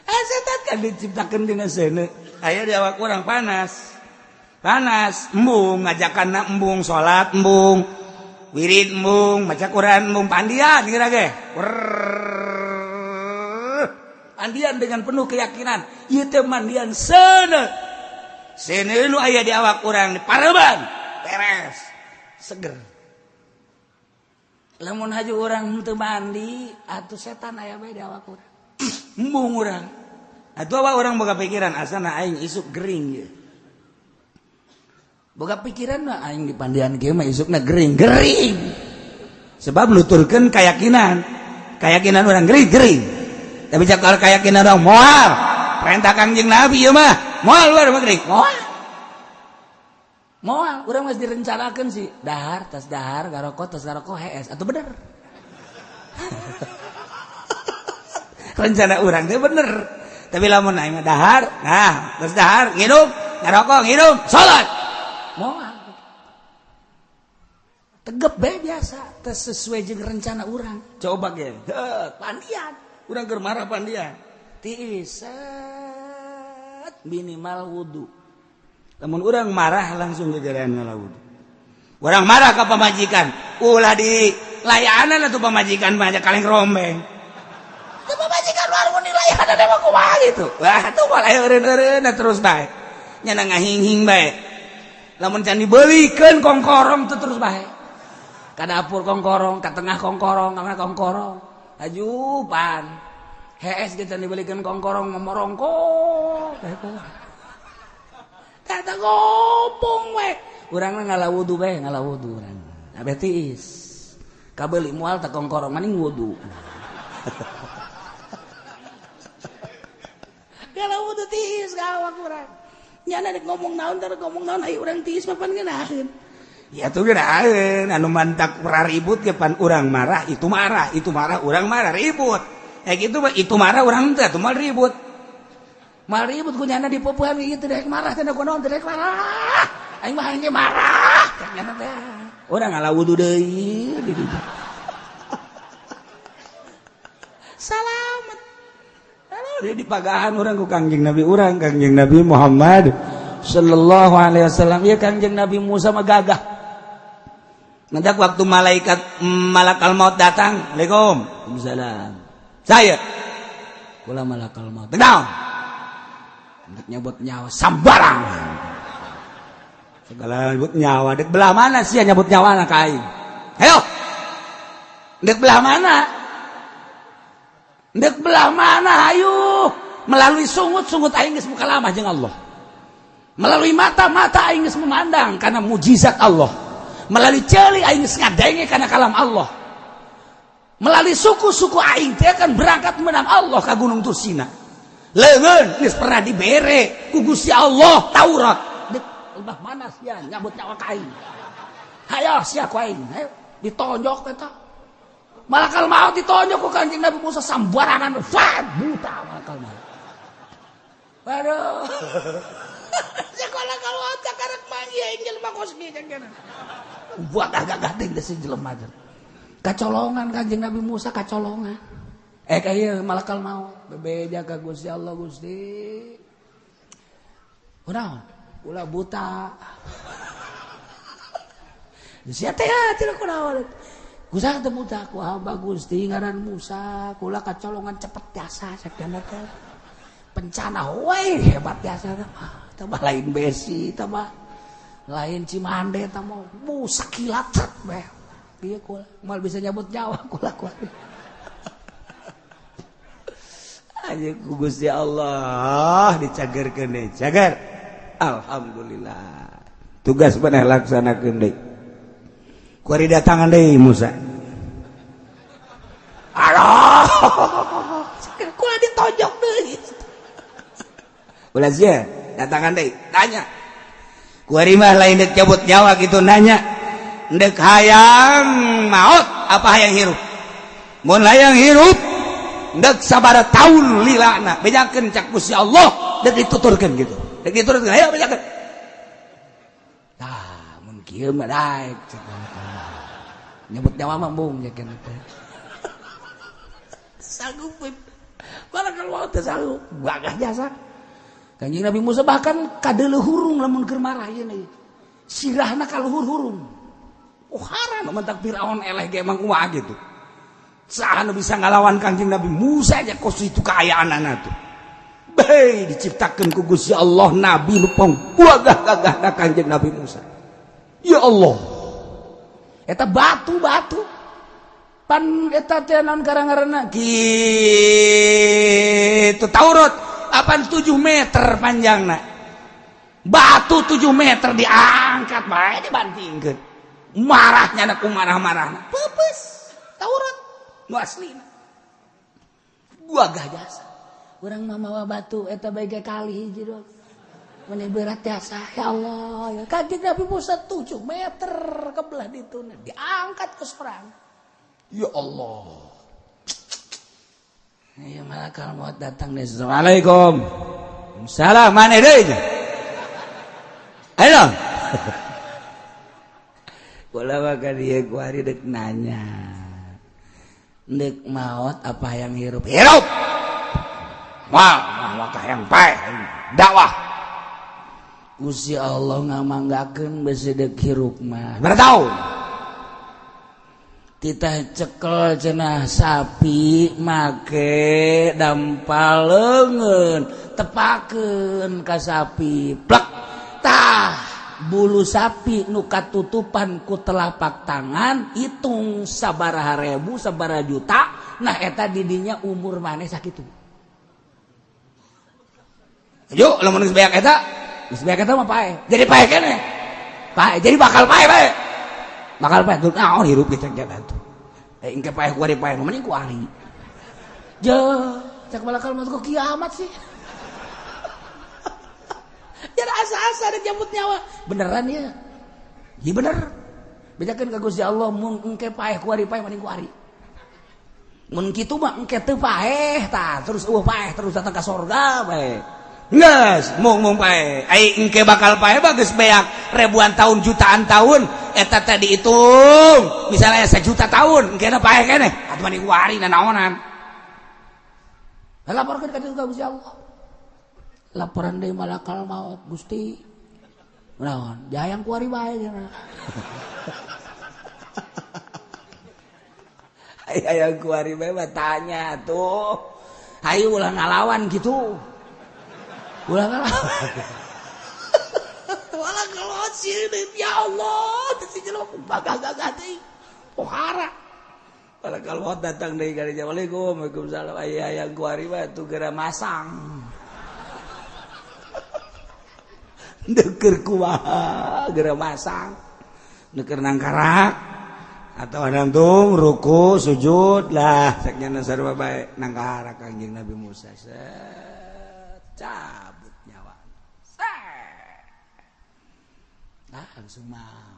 Setan kan diciptakeun dina seuneu. Aya di awak urang panas. Panas, embung ngajakanna embung salat embung, wirid embung, maca Quran embung, pandian kira ge. Pandian dengan penuh keyakinan, ieu teh mandian seuneu. Seuneu nu aya di awak urang dipareuban, beres, seger. Lamun haju urang henteu mandi, atuh setan aya bae di awak urang. Embung urang. Atuh awak urang boga pikiran asana aing isuk gering ieu. Boga pikiran mah aing di pandian kieu mah isukna gering, gering. Sebab nuturkeun keyakinan. Keyakinan urang gering, gering. Tapi cak keyakinan urang moal. Perintah Kangjeng Nabi ieu mah, moal luar mah gering, moal. Moal, urang geus direncanakeun sih. Dahar, tas dahar, garoko, tas garoko hees atuh bener. Rencana urang teh bener. Tapi lamun aing mah dahar, nah, tas dahar, ngirup, ngarokok, ngirup, salat. Moal. Tegep bae biasa, teu sesuai jeung rencana urang. Coba ge, heuh, pandian. Urang keur marah pandian. Tiis minimal wudu. Lamun urang marah langsung gegerean ngala wudu. Urang marah ka pamajikan, ulah di layanan atuh pamajikan mah kaleng rombeng. Teu pamajikan baru di layanan mah kumaha gitu. Wah, atuh malah eureun-eureun terus bae. Nya ngahinghing bae. Lamun can dibeulikeun kongkorong teu terus bae. Ka dapur kongkorong, ka tengah kongkorong, ka mana kongkorong. Ajupan. Hees ge can dibeulikeun kongkorong momorongkok. Tata ngomong we. Urang mah ngala wudu bae, ngala wudu urang. Nah tiis. Kabeuli moal teh kongkorong maning wudu. Ngala wudu tiis ka awak urang. Nyana rek ngomong naon teh ngomong naon ai urang tiis mah pan ngeunaheun. Ya tuh ngeunaheun anu mantak ribut ge pan urang marah, itu marah, itu marah urang marah ribut. Eh gitu mah itu marah urang teh atuh mah ribut. Mal ribut ku nyana dipupuhan ieu teh rek marah teh kunaon teh rek marah. Aing mah hayang marah. Cek nyana teh. Urang ngala wudu deui di dieu. Salamet. Dia dipagahan urang ku Kangjeng Nabi urang, Kangjeng Nabi Muhammad sallallahu alaihi wasallam. Ieu Kangjeng Nabi Musa mah gagah. Nanti waktu malaikat malakal maut datang, Assalamualaikum. Waalaikumsalam. Saya kula malakal maut. Tenang. Untuk nyabut nyawa sambarang. Segala nyabut nyawa, dek belah mana sih nyabut nyawa anak aing? Ayo. Dek belah mana? Dek belah mana ayo? Melalui sungut-sungut aing geus mukalamah jeung Allah. Melalui mata-mata aing geus memandang karena mujizat Allah. Melalui ceuli aing geus ngadenge karena kalam Allah. Melalui suku-suku aing teh akan berangkat menang Allah ka Gunung Tursina. Leungeun geus pernah dibere ku Gusti Allah Taurat. Dek belah mana sia nyabut nyawa ka aing? Hayo sia ku aing, hayo ditonjok eta. Malakal maut ditonjok ku Kanjeng Nabi Musa sambarangan, fat buta malakal maut. Waduh. Sekolah kalau otak karek manggih aing jelema kos kieu kan. Buat gagah teh geus jelema. Kacolongan Kanjeng Nabi Musa kacolongan. Kaya malakal maut bebeja ka Gusti Allah, Gusti. Kunaon? Ulah buta. Sia teh tidak kunaon. Gusti teu buta ku hamba Gusti ngaran Musa, kula kacolongan cepet jasa sakjana teh. Pencana we hebat jasa teh. Tambah lain besi, tambah lain Cimande tah mau busak kilat bae. Ieu kula moal bisa nyabut nyawa kula kula. Aja ku Gusti Allah dicagerkeun deui. Cager. Alhamdulillah. Tugas maneh laksanakeun deui. Kuari datangan deui Musa. Aduh. Kula ditonjok deui. Ulah sia datangan deui, tanya. Kuari mah lain dek cabut nyawa gitu nanya. Dek hayang maut apa hayang hirup? Mun hayang hirup dek sabara tahun lilana bejakeun cak Gusti Allah dek dituturkeun gitu. Dek dituturkeun ayo bejakeun. Tah mun kieu mah daek cek nyebut nyawa mah embung yakin teh. Sanggup malakal maut teh sanggup gagah jasa. Kanjeng Nabi Musa bahkan kadeuleuh hurung lamun keur marah ieu nih. Sirahna ka luhur hurung. Oh haram mentak Firaun eleh ge emang kumaha gitu. Saha nu bisa ngalawan Kanjeng Nabi Musa aja kos itu kaayaanana tuh. Bae diciptakeun ku Gusti Allah nabi nu pangwagah-gagahna Kanjeng Nabi Musa. Ya Allah. Eta batu-batu. Pan eta teh naon karang-ngaranna? Kitu Taurat apan 7 meter panjangna. Batu 7 meter diangkat bae dibantingkeun. Marahnya anak marah-marahna. Peupeus Taurat nu aslina. Gagah jasa. Urang mah mawa batu eta bae ge kali hiji doang. Meni berat jasa ya Allah. Ya Kanjeng Nabi Musa 7 meter ke belah dituna diangkat ke sorang. Ya Allah. Ya malakal maut datang nih. Assalamualaikum. Salam mana deui? Ayo. Kula mah ka dieu kuari dek nanya. Dek maut apa yang hirup? Hirup. Wah, mah yang paeh dakwah. Gusti Allah ngamanggakeun besi dek hirup mah. Bertahun. Titah cekel cenah sapi make dampal leungeun tepakeun ka sapi plek tah bulu sapi nu katutupan ku telapak tangan hitung sabaraha ribu sabaraha juta nah eta didinya umur maneh sakitu. Yuk lamun geus beak eta geus beak eta mah paeh jadi paeh keneh paeh jadi bakal paeh bae bakal paeh tuh naon hirup kita ge atuh engke paeh ku ari paeh mending ku ari je cak malakal maut kok kiamat sih. Jadi asa-asa ada jambut nyawa beneran ya iya bener bejakeun ka Gusti Allah mun engke paeh ku ari paeh mending ku ari mun kitu mah engke teu paeh tah terus eueuh paeh terus datang ka sorga bae. Geus mung mung paeh. Ai engke bakal paeh bagus beak ribuan tahun jutaan tahun eta teh dihitung. Misalnya 1 juta tahun engke paeh keneh. Atuh mani wari nanaonan. Laporkeun ka Gusti Allah. Laporan deui malakal maut Gusti. Naon? Jayang kuari bae cenah. Hayang kuari bae mah tanya tuh. Hayu ulah ngalawan kitu. Ulah ngalawan. Ulah ngalawan sieun ya Allah, teu si jelema gagah-gagah teuing. Pohara. Malakal maut datang deui ka dinya. Waalaikum, waalaikumsalam. Aya hayang kuari mah tuh geura masang. Deker kumaha geura masang. Deker nangkarak atau nangtung ruku sujud lah saknya sarua bae nangkarak Kangjeng Nabi Musa. Set cabut nyawa. Set. Nah, langsung mau.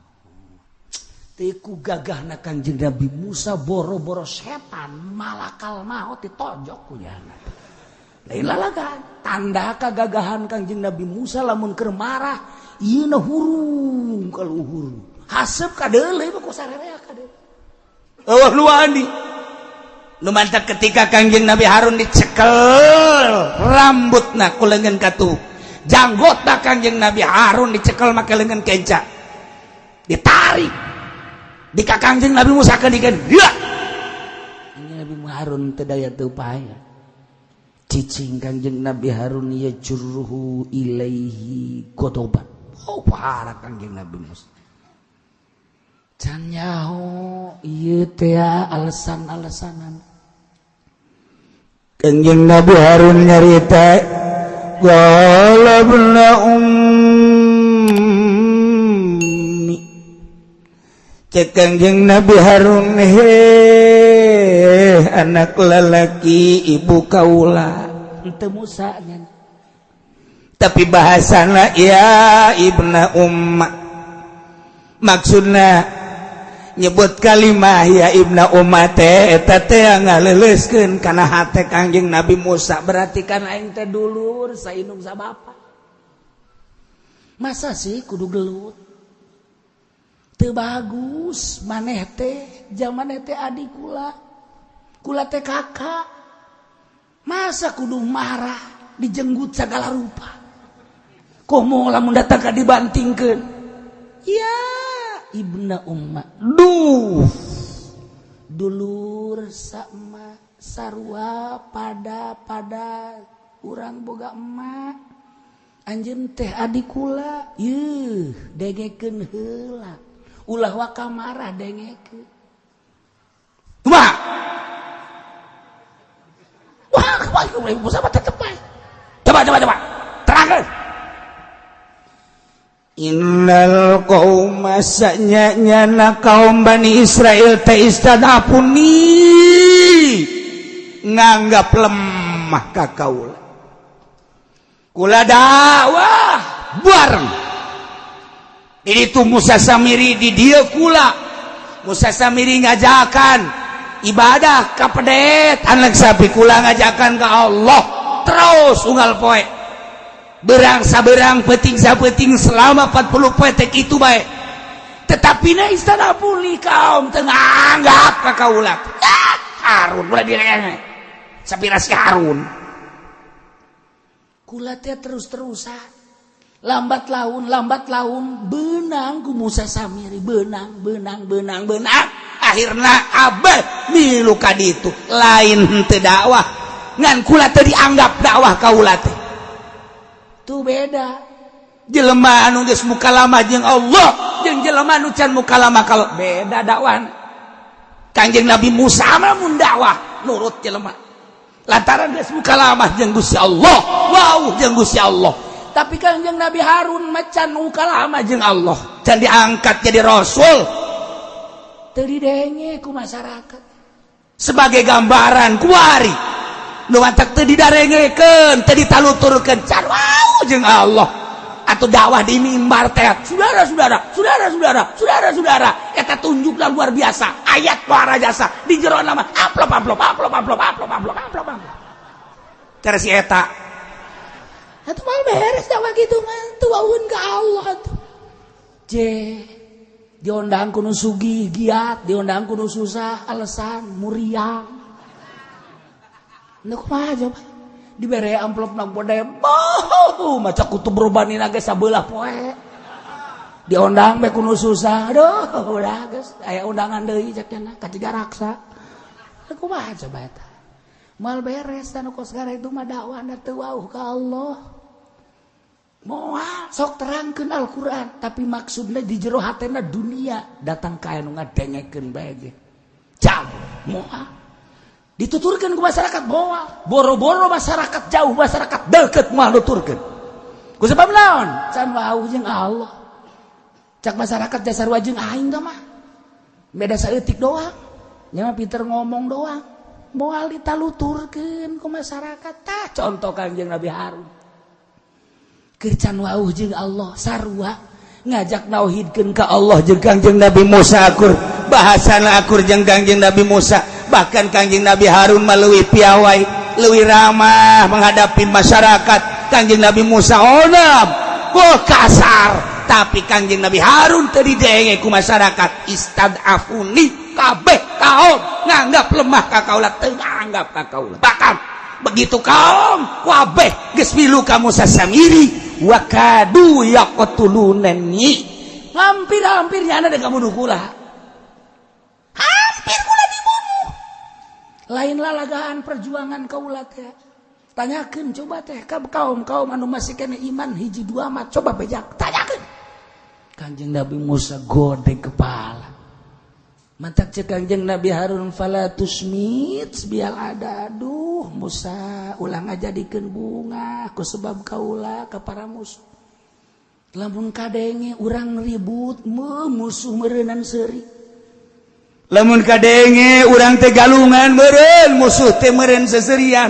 Tiku gagahna Kangjeng Nabi Musa boro-boro setan malakal maut ditonjok ku nyana. Lain lalagan tanda kagagahan Kangjeng Nabi Musa lamun keur marah ieu na hurung ka luhur. Haseup ka deuleu mah ku sarerea ka deuleu. Eueuh nu wani. Nu mantak ketika Kangjeng Nabi Harun dicekel rambutna ku leungeun katuh. Janggotna Kangjeng Nabi Harun dicekel make leungeun kenca. Ditarik. Di ka Kangjeng Nabi Musa keun ya. Kangjeng Nabi Harun teu daya teu upaya. Cicing Kangjeng Nabi Harun ya jurruhu ilaihi godoban. Oh parah Kangjeng Nabi Musa. Can nyaho ieu teh alasan-alasanan. Kangjeng Nabi Harun nyarita qala ibna ummi. Cek Kangjeng Nabi Harun heh anak lelaki ibu kaula henteu Musa nya. Tapi bahasana ya ibna umma. Maksudna nyebut kalimah ya ibna umma teh eta teh ngaleuleuskeun kana hate Kangjeng Nabi Musa berarti kan aing teh dulur saindung sa bapa. Masa sih kudu gelut? Teu bagus maneh teh jaman teh adik kula. Kula teh kakak. Masa kudu marah dijenggut segala rupa. Komo lamun datang ka dibantingkeun. Ya ibna umma. Duh. Dulur sama sarua pada urang boga emak. Anjeun teh adik kula. Yeuh, dengekeun heula. Ulah waka marah dengekeun. Kumaha? Wah, kumaha Musa mah tetep bae. Coba. Terangkeun. Innal qauma sanyana kaum Bani Israel teh istadafuni nganggap lemah ka kaula. Kula dakwah bareng. Di ditu Musa Samiri di dieu kula. Musa Samiri ngajakan ibadah ka pedet anak sapi kula ngajakan ka Allah terus unggal poe. Berang saberang peting sapeting selama 40 poe teh kitu bae. Tetapi na istana puli kaum teu nganggap ka kaula. Ah, Harun ulah direnge. Sapira si Harun. Kula teh terus-terusan. Lambat laun benang ku Musa Samiri benang. Akhirna abah milu ka ditu lain henteu dakwah. Ngan kula teh dianggap dakwah kaula teh. Tuh beda. Jelema anu geus mukalama jeung Allah jeung jelema anu can mukalama kalau beda dakwahna. Kangjeng Nabi Musa mah mun dakwah nurut jelema. Lantaran geus mukalama jeung Gusti Allah, wau jeung Gusti Allah. Tapi Kangjeng Nabi Harun macan mukalama jeung Allah, can diangkat jadi rasul. Teu didenge ku masyarakat. Sebagai gambaran kuari nu mantak teu didarengekeun, teu ditaluturkeun can wau jeung Allah. Atau dakwah di mimbar teh, saudara-saudara, saudara-saudara, saudara-saudara, eta tunjukna luar biasa, ayat luar jasa di jero nama amplop amplop amplop amplop amplop amplop amplop amplop. Cara si eta. Atuh mah beres dakwah kitu mah, teu wawuhun ka Allah atuh. Je diondang ku nu sugih giat, diondang ku nu susah alasan muriang. Nu kumaha coba? Dibere amplop na gede, boh, maca kutub robani ge sabelah poe. Diondang bae ku nu susah, aduh, udah geus aya undangan deui cek cenah ka Tiga Raksa. Kumaha coba eta? Moal beres tah nu kos itu mah, dakwahna teu wauh ka Allah. Moal sok terangkeun Al-Qur'an, tapi maksudna di jero hatena dunia, datang ka anu ngadengekeun bae ge. Jauh moal. Dituturkeun ku masyarakat moal, boro-boro masyarakat jauh, masyarakat deket moal nuturkeun. Ku sebab naon? Can wauh jeung Allah. Cak masyarakat dasar jeung aing mah. Beda saeutik doang. Nya mah pinter ngomong doang. Moal ditaluturkeun ku masyarakat. Tah, contoh Kangjeng Nabi Harun. Keur can wauh jeung Allah, sarua ngajak nauhidkeun ka Allah jeung Kangjeng Nabi Musa akur, bahasana akur jeung Kangjeng Nabi Musa. Bahkan Kangjeng Nabi Harun mah leuwih piawai, leuwih ramah menghadapi masyarakat. Kangjeng Nabi Musa onam, oh, kasar, tapi Kangjeng Nabi Harun teu didenge ku masyarakat. Istad'afuni, kabeh kaum nganggap lemah ka kaula, teu nganggap ka kaula. Bahkan begitu kaum kabeh geus milu ka Musa Samiri, wa kadu yaqtulunani, hampir-hampir nyana dek ngabunuh kula, hampir kula dibunuh. Lain lalagaan perjuangan kaula teh. Tanyakeun coba teh ka kaum kaum anu masih kena iman hiji dua mah, coba bejak tanyakeun. Kanjeng Nabi Musa godek kepala. Mantak cek Kanjeng Nabi Harun, fala tusmit biyal ada. Aduh Musa, ulah ngajadikeun bunga ku sebab kaula ka para musuh. Lamun kadenge urang ribut, musuh meureunan seuri. Lamun kadenge urang teh galungan, meureun musuh teh meureun seserian.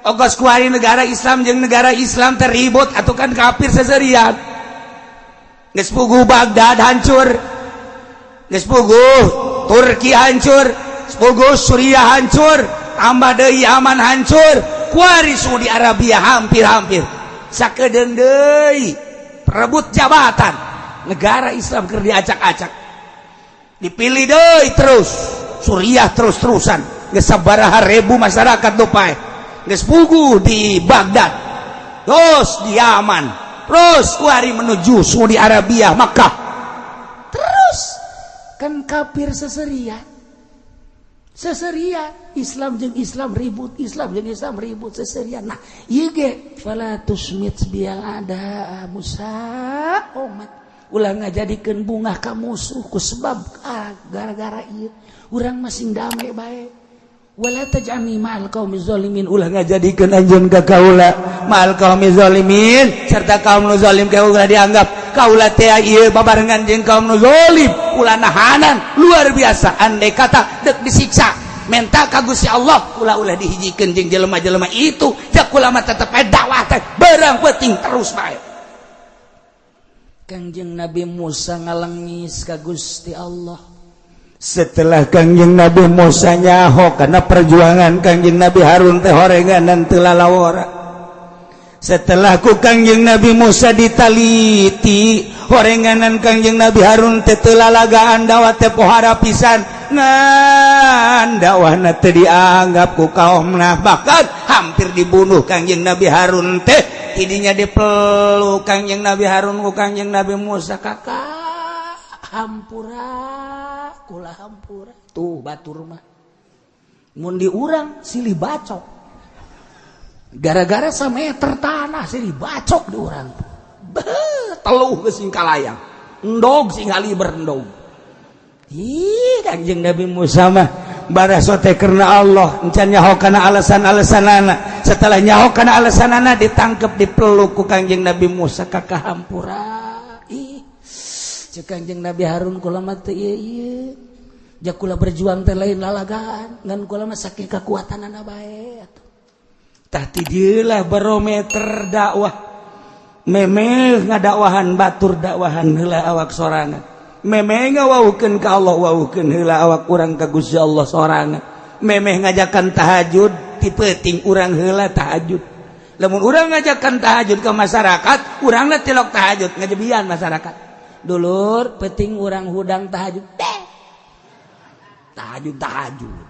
Ogos kuari negara Islam jeung negara Islam teribut atau kan kafir seserian. Geus puguh Baghdad hancur, geus puguh Turki hancur, puguh Suriah hancur, tambah deui Yaman hancur, kuari Saudi Arabia hampir-hampir sakedeung deui perebut jabatan. Negara Islam keur diacak-acak, dipilih deui terus Suriah terus-terusan, geus sabaraha ribu masyarakat nu paeh. Geus puguh di Baghdad, terus di Yaman, terus kuari menuju Saudi Arabia, Makkah. Terus kan kafir seseria seseria, Islam jeung Islam ribut, Islam jeung Islam ribut seseria. Nah, ieu ge fala tusmit biyal ada Musa, omat ulah ngajadikeun bunga ka musuh ku sebab gara-gara ieu urang masing damai bae. Wala taj'alni ma'al qaumi zalimin, ulah ngajadikeun anjeun ka kaula ma'al qaumi zalimin, serta kaum nu zalim. Ka ulah dianggap kaula teh ieu babarengan jeung kaum nu zalim, ulah nahanan luar biasa. Andai kata dek disiksa, menta ka Gusti Allah ulah ulah dihijikeun jeung jelema-jelema itu. Jak kula mah tetep aya dakwah teh berang penting terus bae. Kangjeng Nabi Musa ngalengis ka Gusti Allah. Setelah Kangjeng Nabi Musa nyaho karena perjuangan Kangjeng Nabi Harun teh horenganan teu lalawora, setelah ku Kangjeng Nabi Musa ditaliti horenganan Kangjeng Nabi Harun teh teu lalagaan, dakwah teh pohara pisan, ngan dakwahna teu dianggap ku kaumna, bahkan hampir dibunuh Kangjeng Nabi Harun teh. Tidinya dipeluk Kangjeng Nabi Harun ku Kangjeng Nabi Musa, "Kakak, hampura kula, hampura." Tuh, batur mah mun di urang silih bacok gara-gara sameter tanah, silih bacok di urang. Beuh, teluh geus sing kalayang, endog sing berendog. Ih, Kangjeng Nabi Musa mah baraso teh karena Allah, encan nyaho kana alasan-alasanana. Setelah nyaho kana alasanana, ditangkep, dipeluk ku Kangjeng Nabi Musa, "Kakak, hampura." Ih, cek Kangjeng Nabi Harun, kula mah teu ieu ieu ja, kula berjuang teh lain lalagaan, ngan kula mah saking kekuatanana bae atuh. Tah, ti dieulah barometer dakwah. Memeh ngadakwahan batur, dakwahan heula awak sorangan. Memeh ngawaukeun ka Allah, waukeun heula awak urang ka Gusti Allah sorangan. Memeh ngajakan tahajud, ti peuting urang heula tahajud. Lamun urang ngajakan tahajud ke masyarakat, urangna tilok tahajud ngajebian masyarakat. Dulur penting urang hudang tahajud teh. Tahajud tahajud.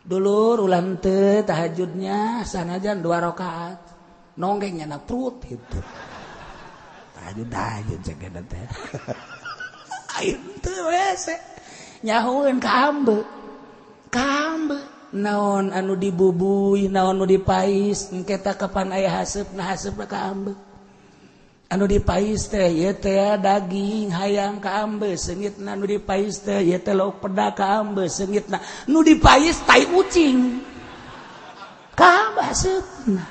Dulur ulah teu tahajudnya sanajan 2 rakaat. Nonggengnya na perut gitu. Tahajud tahajud cek eta teh. Aing teu wese. Nyahueun ka ambe. Ka ambe. Naon anu dibubuy, naon nu dipais, engke tah kapan aya haseupna haseupna ka ambe. Anu dipais teh ieu teh daging hayang ka ambe, seungitna nu dipais teh ieu teh lauk peda ka ambe, seungitna nu dipais tai ucing. Ka ambe haseupna.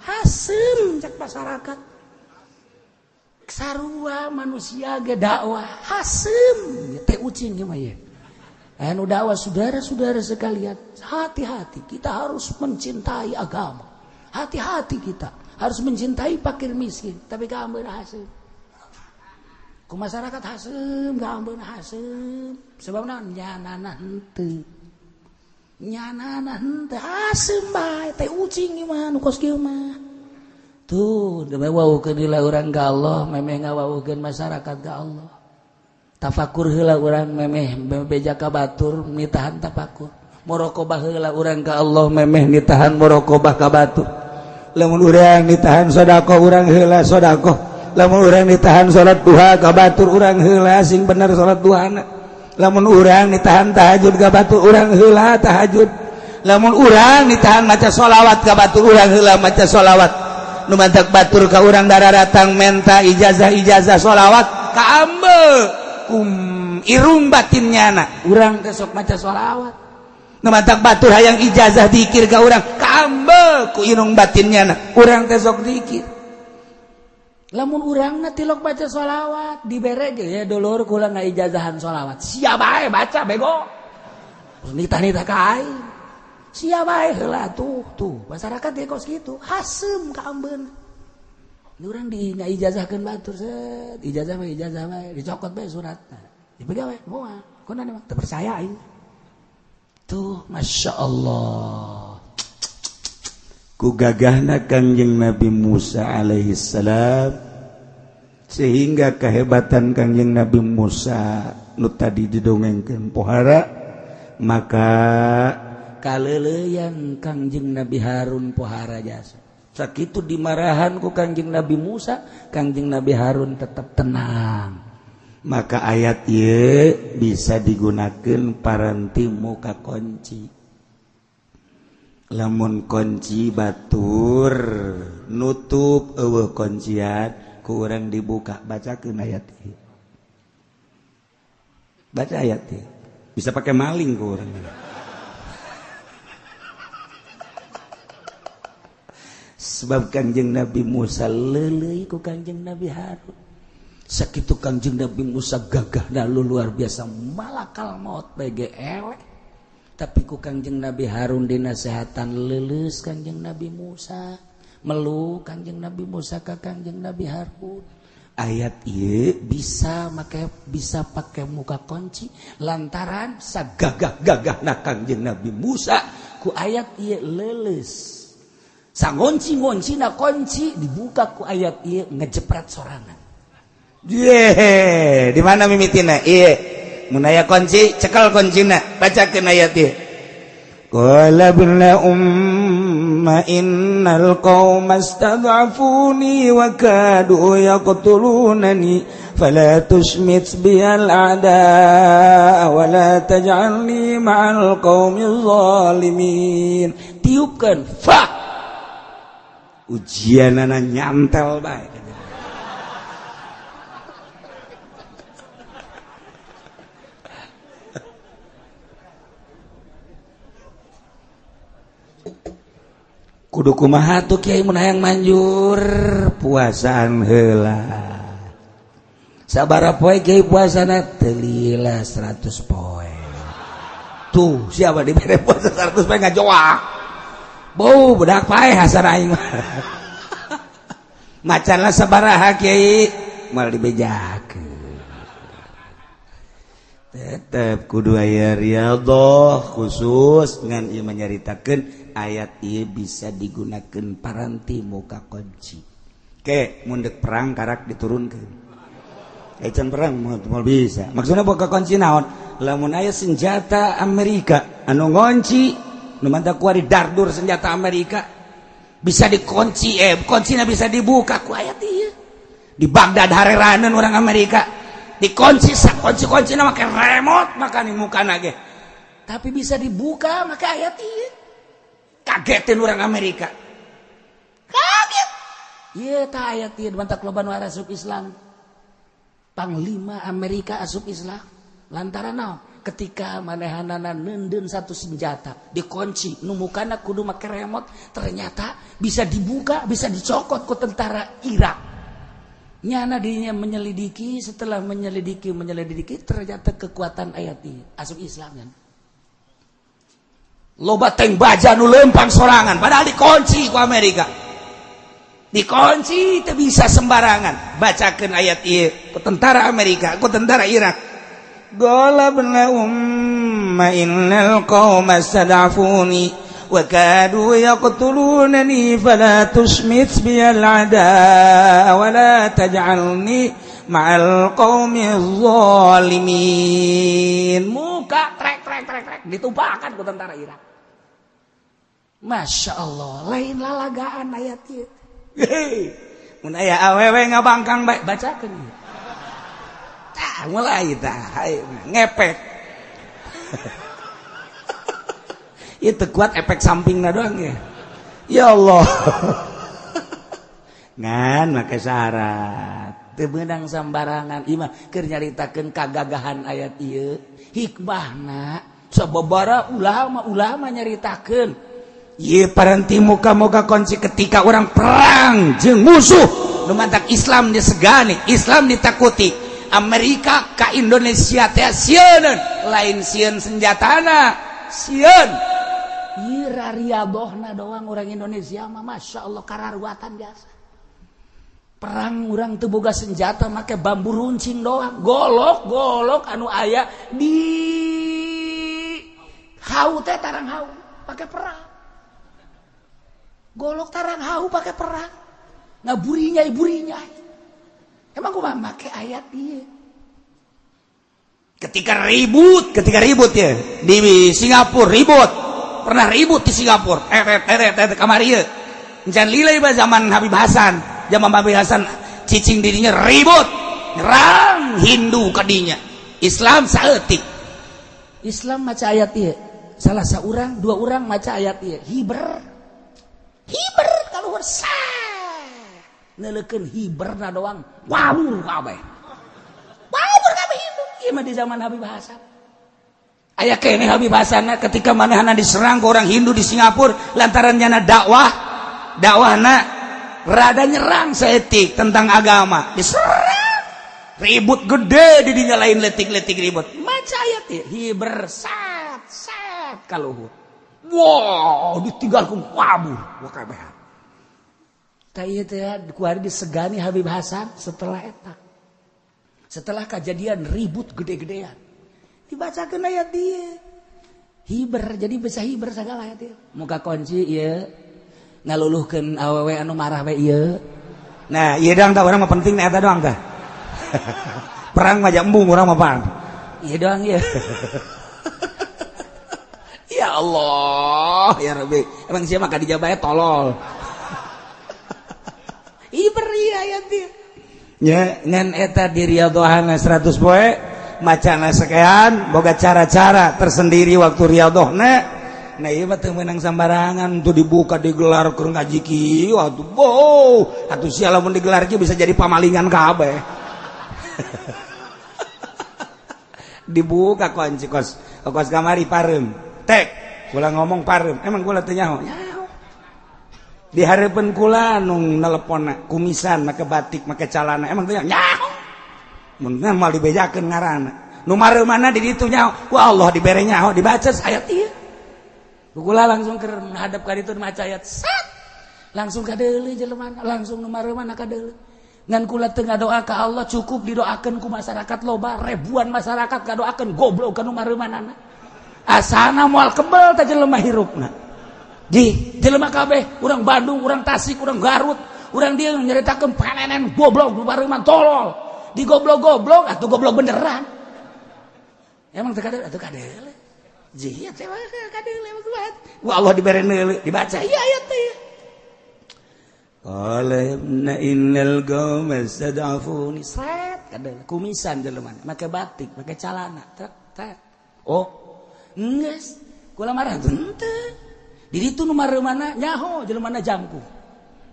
Haseum cek masyarakat. Sarua manusia ge dakwah haseum teh ucing ieu mah ieu. Anu dakwah saudara-saudara sekalian, hati-hati, kita harus mencintai agama. Hati-hati kita harus mencintai fakir miskin, tapi kaambeun haseum. Ku masyarakat haseum, kaambeun haseum. Sebabna nyanana henteu. Nyanana henteu haseum bae teh ucing ieu mah nu kos kieu mah. Tuh, demi wawuhkeun heula urang ka Allah, memeh ngawawuhkeun masyarakat ka Allah. Tafakur heula urang memeh beja ka batur nitahan tafakur. Muraqabah heula urang ka Allah memeh nitahan muraqabah ka batur. Lamun urang nitahan sedekah urang heula sedekah. Lamun urang nitahan salat duha ka batur urang heula sing bener salat duhana. Lamun urang nitahan tahajud ka batur urang heula tahajud. Lamun urang nitahan maca sholawat ka batur urang heula maca sholawat. Nu mantak batur ka urang dararatang menta ijazah-ijazah sholawat ka ambe. Irung batinnya anak urang teh sok maca sholawat. Nu mantak batur hayang ijazah dikir ka urang ka ambe ku irung batinnya anak urang teh sok dikir. Lamun urangna tilok baca sholawat dibere ge ya dulur kula ngaijazahan sholawat. Sia bae baca bego. Nitah-nitah ka aing. Sia bae heula tuh tuh masyarakat ge kos kitu haseum ka ambeun. Urang di ngaijazahkeun batur set ijazah mah ijazah bae dicokot bae suratna dipegang bae moal kunaon mah teu percaya aing tuh Masya Allah. Ku gagahna Kangjeng Nabi Musa alaihi salam sehingga kehebatan Kangjeng Nabi Musa nu tadi didongengkeun pohara maka kaleuleyan Kangjeng Nabi Harun pohara jasa. Sakitu dimarahan ku Kangjeng Nabi Musa, Kangjeng Nabi Harun tetap tenang. Maka ayat ieu bisa digunakan paranti muka kunci. Lamun kunci batur nutup eueuh kuncian ku urang dibuka bacakeun ayat ieu. Baca ayat ieu. Bisa pakai maling ku urang. Sebab Kangjeng Nabi Musa leuleuy ku Kangjeng Nabi Harun. Sakitu Kangjeng Nabi Musa gagahna luar biasa malakal maut bae ge eleh. Tapi ku Kangjeng Nabi Harun dinasehatan leuleus Kangjeng Nabi Musa, meluk Kangjeng Nabi Musa ka Kangjeng Nabi Harun. Ayat ieu bisa make bisa pake muka kunci lantaran sagagah-gagahna Kangjeng Nabi Musa ku ayat ieu leuleus. Sangonci-ngonci na kunci dibuka ku ayat ieu ngejepret sorangan. Ye, di mana mimitina? Ieu. Mun aya kunci, cekel kuncina, bacakeun ayat ieu. Qala ibna umma innal qauma istad'afuni wa kadu yaqtulunani fala tushmit biyal a'daa wa la taj'alni ma'al qaumil zalimin. Tiupkeun fa ujianana nyantel bae. Kudu kumaha tuh kiai mun hayang manjur puasaan heula. Sabaraha poe kiai puasana teu lila 100 poe. Tuh siapa dibere puasa 100 poe ngajoak. Bau budak pae hasan aing mah. Macanlah sabaraha kiai moal dibejakeun. Tetep kudu aya riyadhah khusus ngan ieu menyaritakeun Ayat ieu bisa digunakan paranti muka kunci. Ke mun dek perang karak diturunkeun. Eh, can perang moal bisa. Maksudna boga kunci naon? Lamun aya senjata Amerika anu ngonci, nu mantap kuari dardur senjata Amerika bisa dikunci, kuncina bisa dibuka ku ayat ieu. Di Baghdad hareraneun orang Amerika dikunci, kunci kuncina make remote, maka di muka ge tapi bisa dibuka make ayat ieu. Kagetin orang Amerika, kaget. Iya, ta ayat ieu mantak loba nu asup Islam. Panglima Amerika asup Islam lantaran naon? Ketika manehanana neundeun satu senjata dikunci, nu mukana kudu make remote, ternyata bisa dibuka, bisa dicokot ku tentara Irak. Nyana dirinya menyelidiki, setelah menyelidiki menyelidiki, ternyata kekuatan ayat ini, asup Islam kan. Loba tank baja nu lempang sorangan, padahal dikunci ku Amerika, dikunci itu bisa sembarangan. Bacakan ayat ieu ku tentara Amerika, ku tentara Irak. Qala ibna umma innal qauma stad'afuni wa kadu yaqtulunani fala tusmit biyal ada wa la taj'alni ma'al qaumi zalimin. Muka trek trek trek trek, ditumpahkan ku tentara Irak. Masya Allah, lain lalagaan ayat itu. Hei, mun aya awewe ngabangkang bae, bacakeun ieu. Tah, mulai tah ngepek. Itu kuat efek sampingna doang ya. Ya Allah. Ngan make syarat. Teu meunang sambarangan. Ieu mah keur nyaritakeun kagagahan ayat ieu. Hikmahna sababara ulama-ulama nyaritakeun. Ieu paranti muka-muka kunci ketika orang perang jeung musuh. Nu mantak Islam disegani, Islam ditakuti. Amerika ka Indonesia teh sieun, lain sieun senjatana, sieun ieu rariadohna doang. Orang Indonesia mah Masya Allah, kararuatan biasa. Perang urang teu boga senjata, make bambu runcing doang, golok golok anu aya di hau teh, tarang hau pakai perang, golok tarang hau pakai perang, ngaburinya burinya. Emang gua make ayat ieu ketika ribut, ketika ribut ya di Singapura, ribut, pernah ribut di Singapura, eh eh eh eh kamari ieu encan lila ieu zaman Habib Hasan. Zaman Habib Hasan cicing dirinya, ribut, nyerang Hindu kadinya, Islam saeutik. Islam maca ayat ieu, salah seorang dua orang maca ayat ieu, hiber hiber kaluhur, sah neleukeun hiberna doang, wabur kabeh, wabur kabeh Hindu. Ieu mah di zaman Habib Hasan aya keneh Habib Hasan. Ketika manehna diserang ke orang Hindu di Singapura lantaran nyana dakwah, dakwahna rada nyerang saeutik tentang agama, diserang, ribut gede di dinya, lain letik-letik ribut. Maca ayat ieu, hiber sat sat kaluhur, wow, ditinggalkeun, wabur wah kabeh. Tah, ieu teh kuari disegani Habib Hasan setelah eta. Setelah kejadian ribut gede-gedean. Dibacakeun ayat ieu. Hiber, jadi bisa hiber segala ayat ieu. Muka kunci ieu ngaluluhkeun awewe anu marah we ieu. Nah, ieu doang tah urang mah, penting eta doang tah. Perang mah embung urang mah pan. Ieu doang ieu. Ya Allah, ya Rabbi. Emang siapa maka dijabah tolol. Hiber ieu ayat ieu. Ya, ngan eta di riyadhahna 100 poe macana sekian, boga cara-cara tersendiri waktu riyadhahna. Nah, ieu mah teu meunang sambarangan tuh dibuka, digelar keur ngaji kieu atuh. Boh, atuh sia lamun digelar kieu bisa jadi pamalingan kabeh. Dibuka kunci kos kos kamari pareum. Tek, kula ngomong pareum. Emang kula teu nyaho? Nyaho. Di hareupeun kula nu nelepon kumisan, make batik, make calana, emang teu nyaho? Mun moal dibejakeun ngaranna. Nu mana di ditu nyaho ku Allah, dibere nyaho, dibaca ayat ieu. Kula langsung keur menghadap ka ditu, maca ayat sat, langsung kadeuleu jelema, langsung nu mana kadeuleu. Ngan kula teu ngadoa ka Allah, cukup didoakeun ku masyarakat loba, ribuan masyarakat kadoakeun goblok ka nu mareumanana, asana moal kebel teh jelema hirupna. Di jelema kabeh, urang Bandung, urang Tasik, urang Garut, urang dia nyaritakeun panenen goblok pareuman tolol. Di goblok-goblok atuh goblok beneran. Emang teu kadeule atuh kadeule. Ji teh kadeule kuat. Wa Allah dibere neuleu dibaca ieu ayat teh. Qala ibna innal qauma istad'afuni. Sret kadeule kumisan jelema make batik, make calana, tek tek. Oh, geus kula marah henteu. Di ditu nu mareumana nyaho jelema jangkung.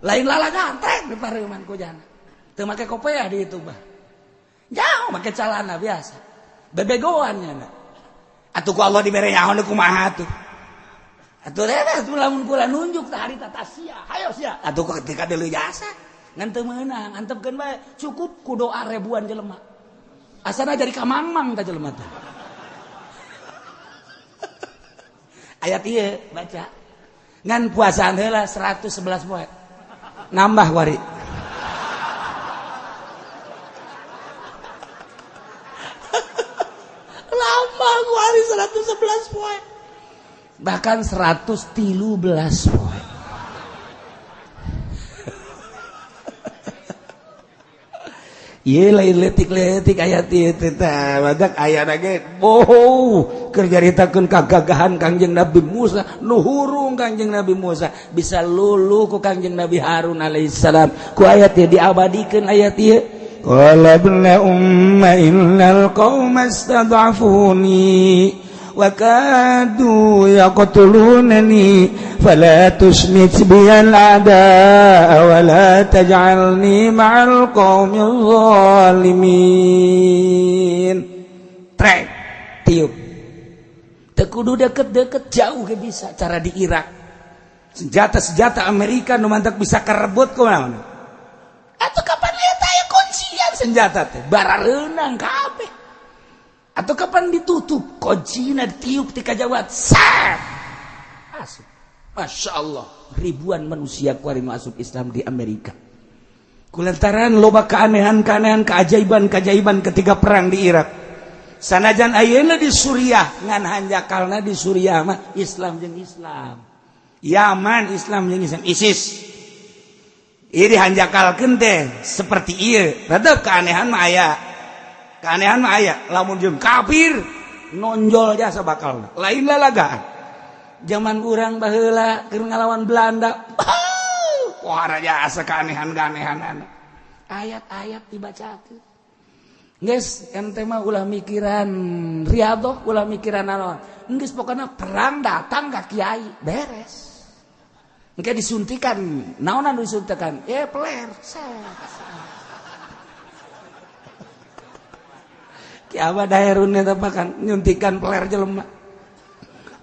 Lain lalagan trek di pareuman ku jana. Teu make kopeah di ditu bah. Nyaho make calana biasa. Bebegoan nya. Atuh ku Allah dibere nyaho nu kumaha atuh. Atuh teh lamun kula nunjuk tah harita tah sia. Hayo sia. Atuh ketika deuleu jasa ngan teu meunang, antepkeun bae cukup ku doa ribuan jelema. Asana jadi kamangmang tah jelema teh. Ayat ieu baca. Ngan puasaan heula 111 poe. Nambah wari. Nambah wari 111 poe. Bahkan 113 poe. Ieu lain leutik-leutik ayat ieu teh tah badak ayana ge boh keur nyaritakeun kagagahan Kangjeng Nabi Musa nu hurung Kangjeng Nabi Musa bisa lulu ku Kangjeng Nabi Harun alaihissalam ku ayat ieu diabadikeun ayat ieu. Qala ibna umma innal qauma istad'afuni wa kadu yaqtulunani fala tusmit biyal a'daa wa la taj'alni ma'al qaumil zalimin. Trek tiup teu kudu deket-deket jauh ge bisa cara di Irak senjata-senjata Amerika nu mantak bisa karebut kumaha atuh kapan eta aya kuncian senjata teh barareunang kabeh. Atau kapan ditutup kuncina ditiup ti kajawat sat asup. Masya Allah ribuan manusia kuari masuk Islam di Amerika kulantaran loba keanehan-keanehan keajaiban-keajaiban ketika perang di Irak. Sanajan ayeuna di Suriah ngan hanjakalna di Suriah mah Islam jeung Islam, Yaman Islam jeung Islam, ISIS ieu dihanjakalkeun teh seperti ieu. Tetep keanehan mah aya, keanehan mah aya. Lamun jeung kafir nonjol jasa bakal lain lalagaan. Zaman urang baheula keur ngalawan Belanda, pohara jasa keanehan-keanehan ayat-ayat dibacakeun. Geus ente mah ulah mikiran riyadhah, ulah mikiran naon. Geus pokona perang datang ka kiai, beres. Engke disuntikan, naonan disuntikan? Peler. Ki abah daerun eta kan nyuntikan peler jelema.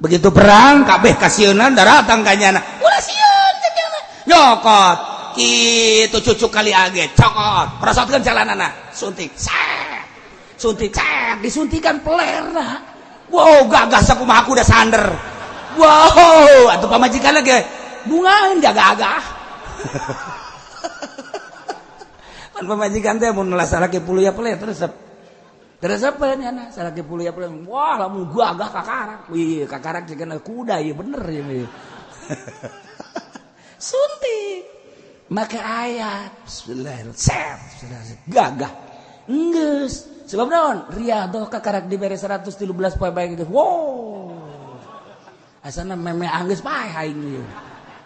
Begitu perang kabeh kasieunan daratang ka nyana. Ulah sieun cek nyana. Nyokot kitu cucuk kali age cokot, prosotkeun jalanana, suntik. Set. Suntik, set, disuntikan pelerna. Wow, gagah sakumaha kuda sander. Wow, atuh pamajikan ge bungaeun gagah-gagah. Pan pamajikan teh mun salaki puluh ya peler terus Teresepen ya nah, salaki puluh ya peler. Wah, lamun gagah kakarak. Wih, kakarak jeung kuda ieu bener ieu. Suntik. Make ayat bismillahirrahmanirrahim. Set, gagah. Enggeus. Sebab naon? Riyadhah kakarak dibere 113 poe bae geus. Wow. Asana meme anggeus pae aing ieu.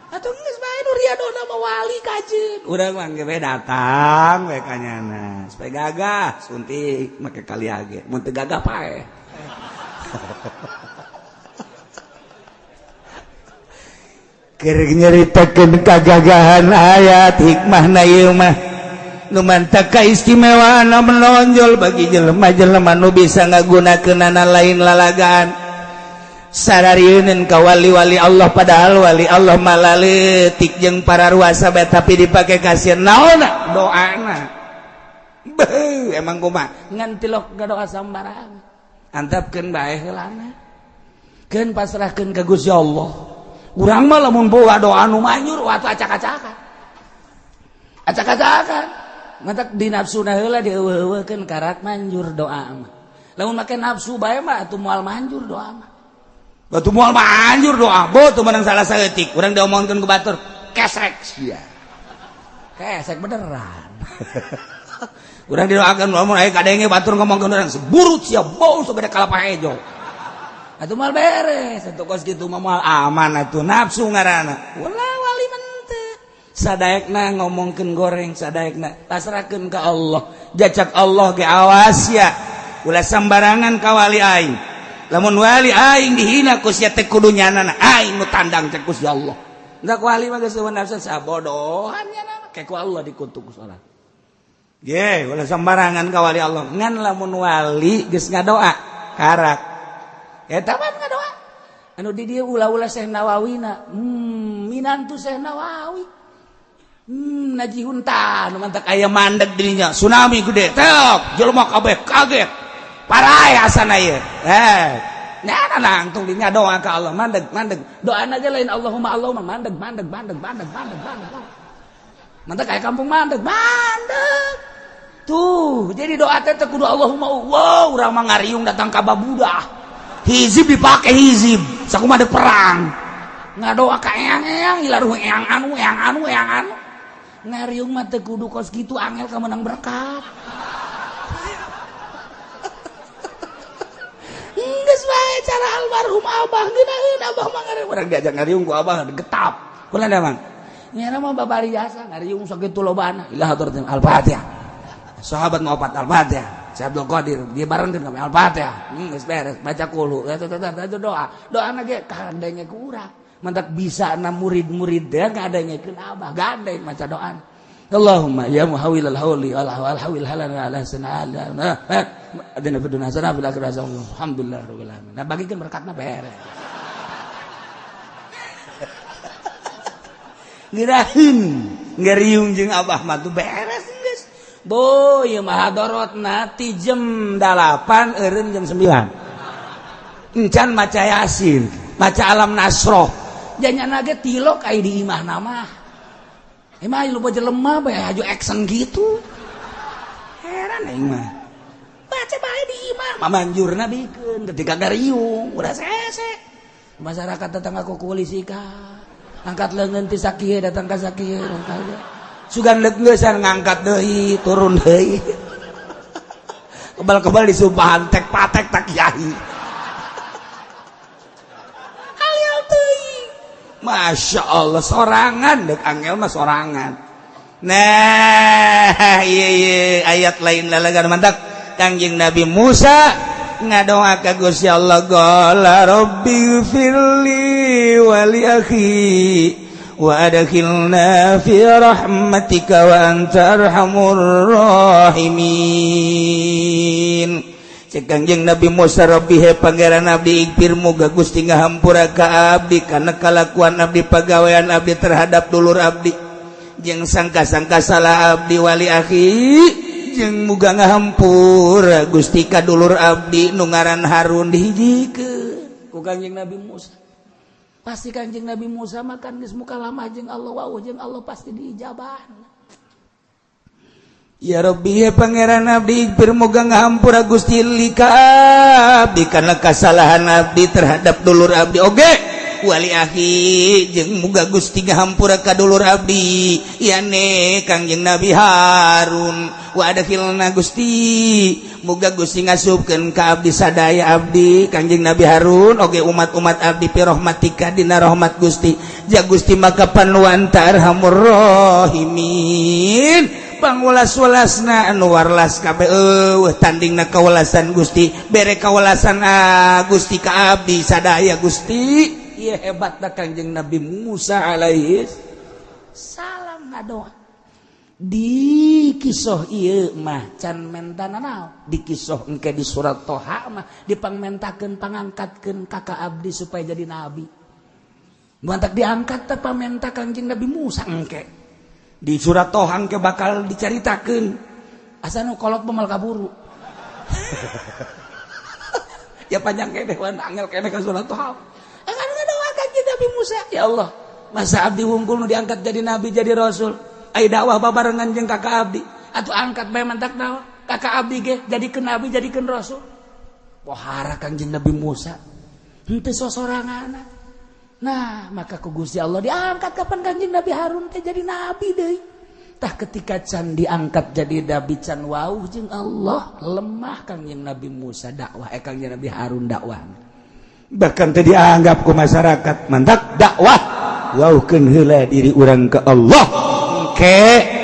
Atuh geus bae nu riyadhahna mah wali kajeun. Urang mah ge datang we ka nyana. Supaya gagah suntik make kali age. Mun teu gagah pae. Keur nyaritakeun kagagahan ayat hikmahna ieu mah nu mantak kaistimewaan menonjol bagi jelema-jelema nu bisa ngagunakeunana lain lalagaan. Sararieun ka wali-wali Allah, padahal wali Allah malaleutik jeung para ruasa bae tapi dipake kasieun naonna doana. Beuh, emang kumaha ngan tilok doa sambarangan. Antepkeun bae heulana. Keun pasrahkeun ka Gusti Allah. Urang mah lamun boga doa nu manjur atuh acak-acakan. Acak-acakan. Matak di nafsuna heula dieuweuh-euweuhkeun karak manjur doa mah. Lamun make nafsu bae mah atuh moal manjur doa mah. Batu moal manjur doa, bo teu meunang salah saeutik, urang diomongkeun ku batur, kesek sia. Kesek beneran. Urang didoakeun lamun aya kadenge batur ngomongkeun urang seburut sia bau segede kalapa hejo. Atuh moal beres, atuh kos kitu mah moal aman atuh nafsu ngaranna. Ulah wali mente. Sadaekna ngomongkeun goreng, sadaekna pasrahkeun ka Allah. Jacak Allah ge awas ya. Ulah sambarangan ka wali aing. Lamun wali aing dihina ku sia teh kudu nyanana aing nu tandang cek Gusti Allah. Enggak wali mah geus nafsu sabodohan nyanana kayak ku Allah dikutuk ku salat. Ge, ulah sembarangan ka wali Allah. Ngan lamun wali geus ngadoa karak. Eta mah ngadoa. Anu di dieu ulah-ulah Syekh Nawawina. Minantu Syekh Nawawi. Najihun tah nu mantak aya mandeg dirinya. Tsunami gede. Tek, jelema kabeh kaget. Parai asana ieu. Nah, langsung dinya doa ka Allah, mandeg, mandeg. Doana ge lain Allahumma Allahumma, mandeg, mandeg, mandeg, mandeg, mandeg, mandeg. Mandeg kayak kampung mandeg, mandeg. Tuh, jadi doa teh kudu Allahumma wow, urang mah ngariung datang ka babudah. Hizib dipake hizib, sakumaha dek perang. Ngadoa ka eyang-eyang, ilaruh eyang anu, eyang anu, eyang anu. Ngariung mah teu kudu kos kitu angel ka menang berkat. Geus wae cara almarhum abah ngeunaheun abah mah ngariung urang diajak ngariung ku abah getap. Kula da Mang. Nyana mah babari jasa ngariung sakitu lobana. Ilah hatur Al-Fatihah. Sahabat mau opat Al-Fatihah. Syekh Abdul Qadir dia barengkeun kami Al-Fatihah. Geus beres baca qul eta doa. Doana ge kadenge ku urang. Mantak bisa na murid-murid teh ngadengekeun abah gandeng maca doana. Allahumma ya muhawilal hauli wal hawil halana ala sanaa adina fid dunya hasanah fil akhirati hasanah alhamdulillah rabbil alamin. Nah bagikeun berkatna beres. Ngirahin ngeriung jeung abah mah tuh beres geus. Bo ieu mah hadorotna ti jam 8 eureun jam 9. Encan maca Yasin, maca Alam Nasroh. Janyana ge tilok ai di imahna mah. Emang lu baca lemah bae haju action gitu. Heran aing mah. Baca bae di imah, mamanjurna bikeun ketika gariung, udah sese. Masyarakat datang ka polisi ka. Angkat leungeun ti sakieu datang ka sakieu. Sugan leungeusan ngangkat deui, turun deui. Kebal-kebal disumpahan tek patek tak kiai. Hayal teuing. Masya Allah sorangan dek angel mah sorangan. Nah iya iya ayat lain lalagan mantap. Kangjeng Nabi Musa ngadoa ka Gusti Allah qala rabbi firli wa li akhi wa adkhilna fi rahmatika wa anta arhamur rahimin. Cek Kangjeng Nabi Musa Rabbi he pangeran abdi ikpir muga Gusti ngahampura ka abdi kana kalakuan abdi pagawean abdi terhadap dulur abdi jeung sangka-sangka salah abdi wali akhi jeung muga ngahampura Gusti ka dulur abdi nu ngaran Harun dihijikeun ku Kangjeng Nabi Musa. Pasti Kangjeng Nabi Musa makan geus mukalamah jeung Allah wau jeung Allah pasti diijabah. Ya Rabbi ya pangeran abdi ikpir muga ngahampura Gusti li ka abdi kana kasalahan abdi terhadap dulur abdi oge wali akhi jeung muga Gusti ngahampura ka dulur abdi yane Kangjeng Nabi Harun wa adkhilna Gusti muga Gusti ngasupkeun ka abdi sadaya abdi Kangjeng Nabi Harun oge umat-umat abdi fi rahmatika dina rahmat Gusti ja Gusti maka panuan arhamur rahimin. Pangulas-ulasna anu warlas kabeh eueuh tandingna kawelasan Gusti bere kawelasan Gusti ka abdi sadaya Gusti. Ieu hebatna Kangjeng Nabi Musa alaihi salam ngadoa di kisoh ieu mah can mentana naon di kisoh engke di surat Toha mah dipangmentakeun pangangkatkeun kakak abdi supaya jadi nabi. Mantak diangkat teh pamenta Kangjeng Nabi Musa engke di surat Toha engke bakal dicaritakeun asa nu kolot pemal kaburu. Ya panjang keneh wan angel keneh ka surat Toha. Kan ngadoa Kangjeng Nabi Musa ya Allah masa abdi wungkul nu diangkat jadi nabi jadi rasul ai dakwah babarengan jeung kakak abdi atuh angkat bae mantak naon kakak abdi ge jadikeun nabi jadikeun rasul. Pohara Kangjeng Nabi Musa Henteu sosorangan. Nah, maka ku Gusti Allah diangkat kapan Kanjeng Nabi Harun teh jadi nabi deui. Tah, ketika can diangkat jadi nabi, can wawuh jeung Allah, lemah Kangjeng Nabi Musa dakwah, eh, Kangjeng Nabi Harun dakwah. Bahkan tadi dianggap ku masyarakat, mantak dakwah, wawuhkeun heula diri urang ke Allah ke.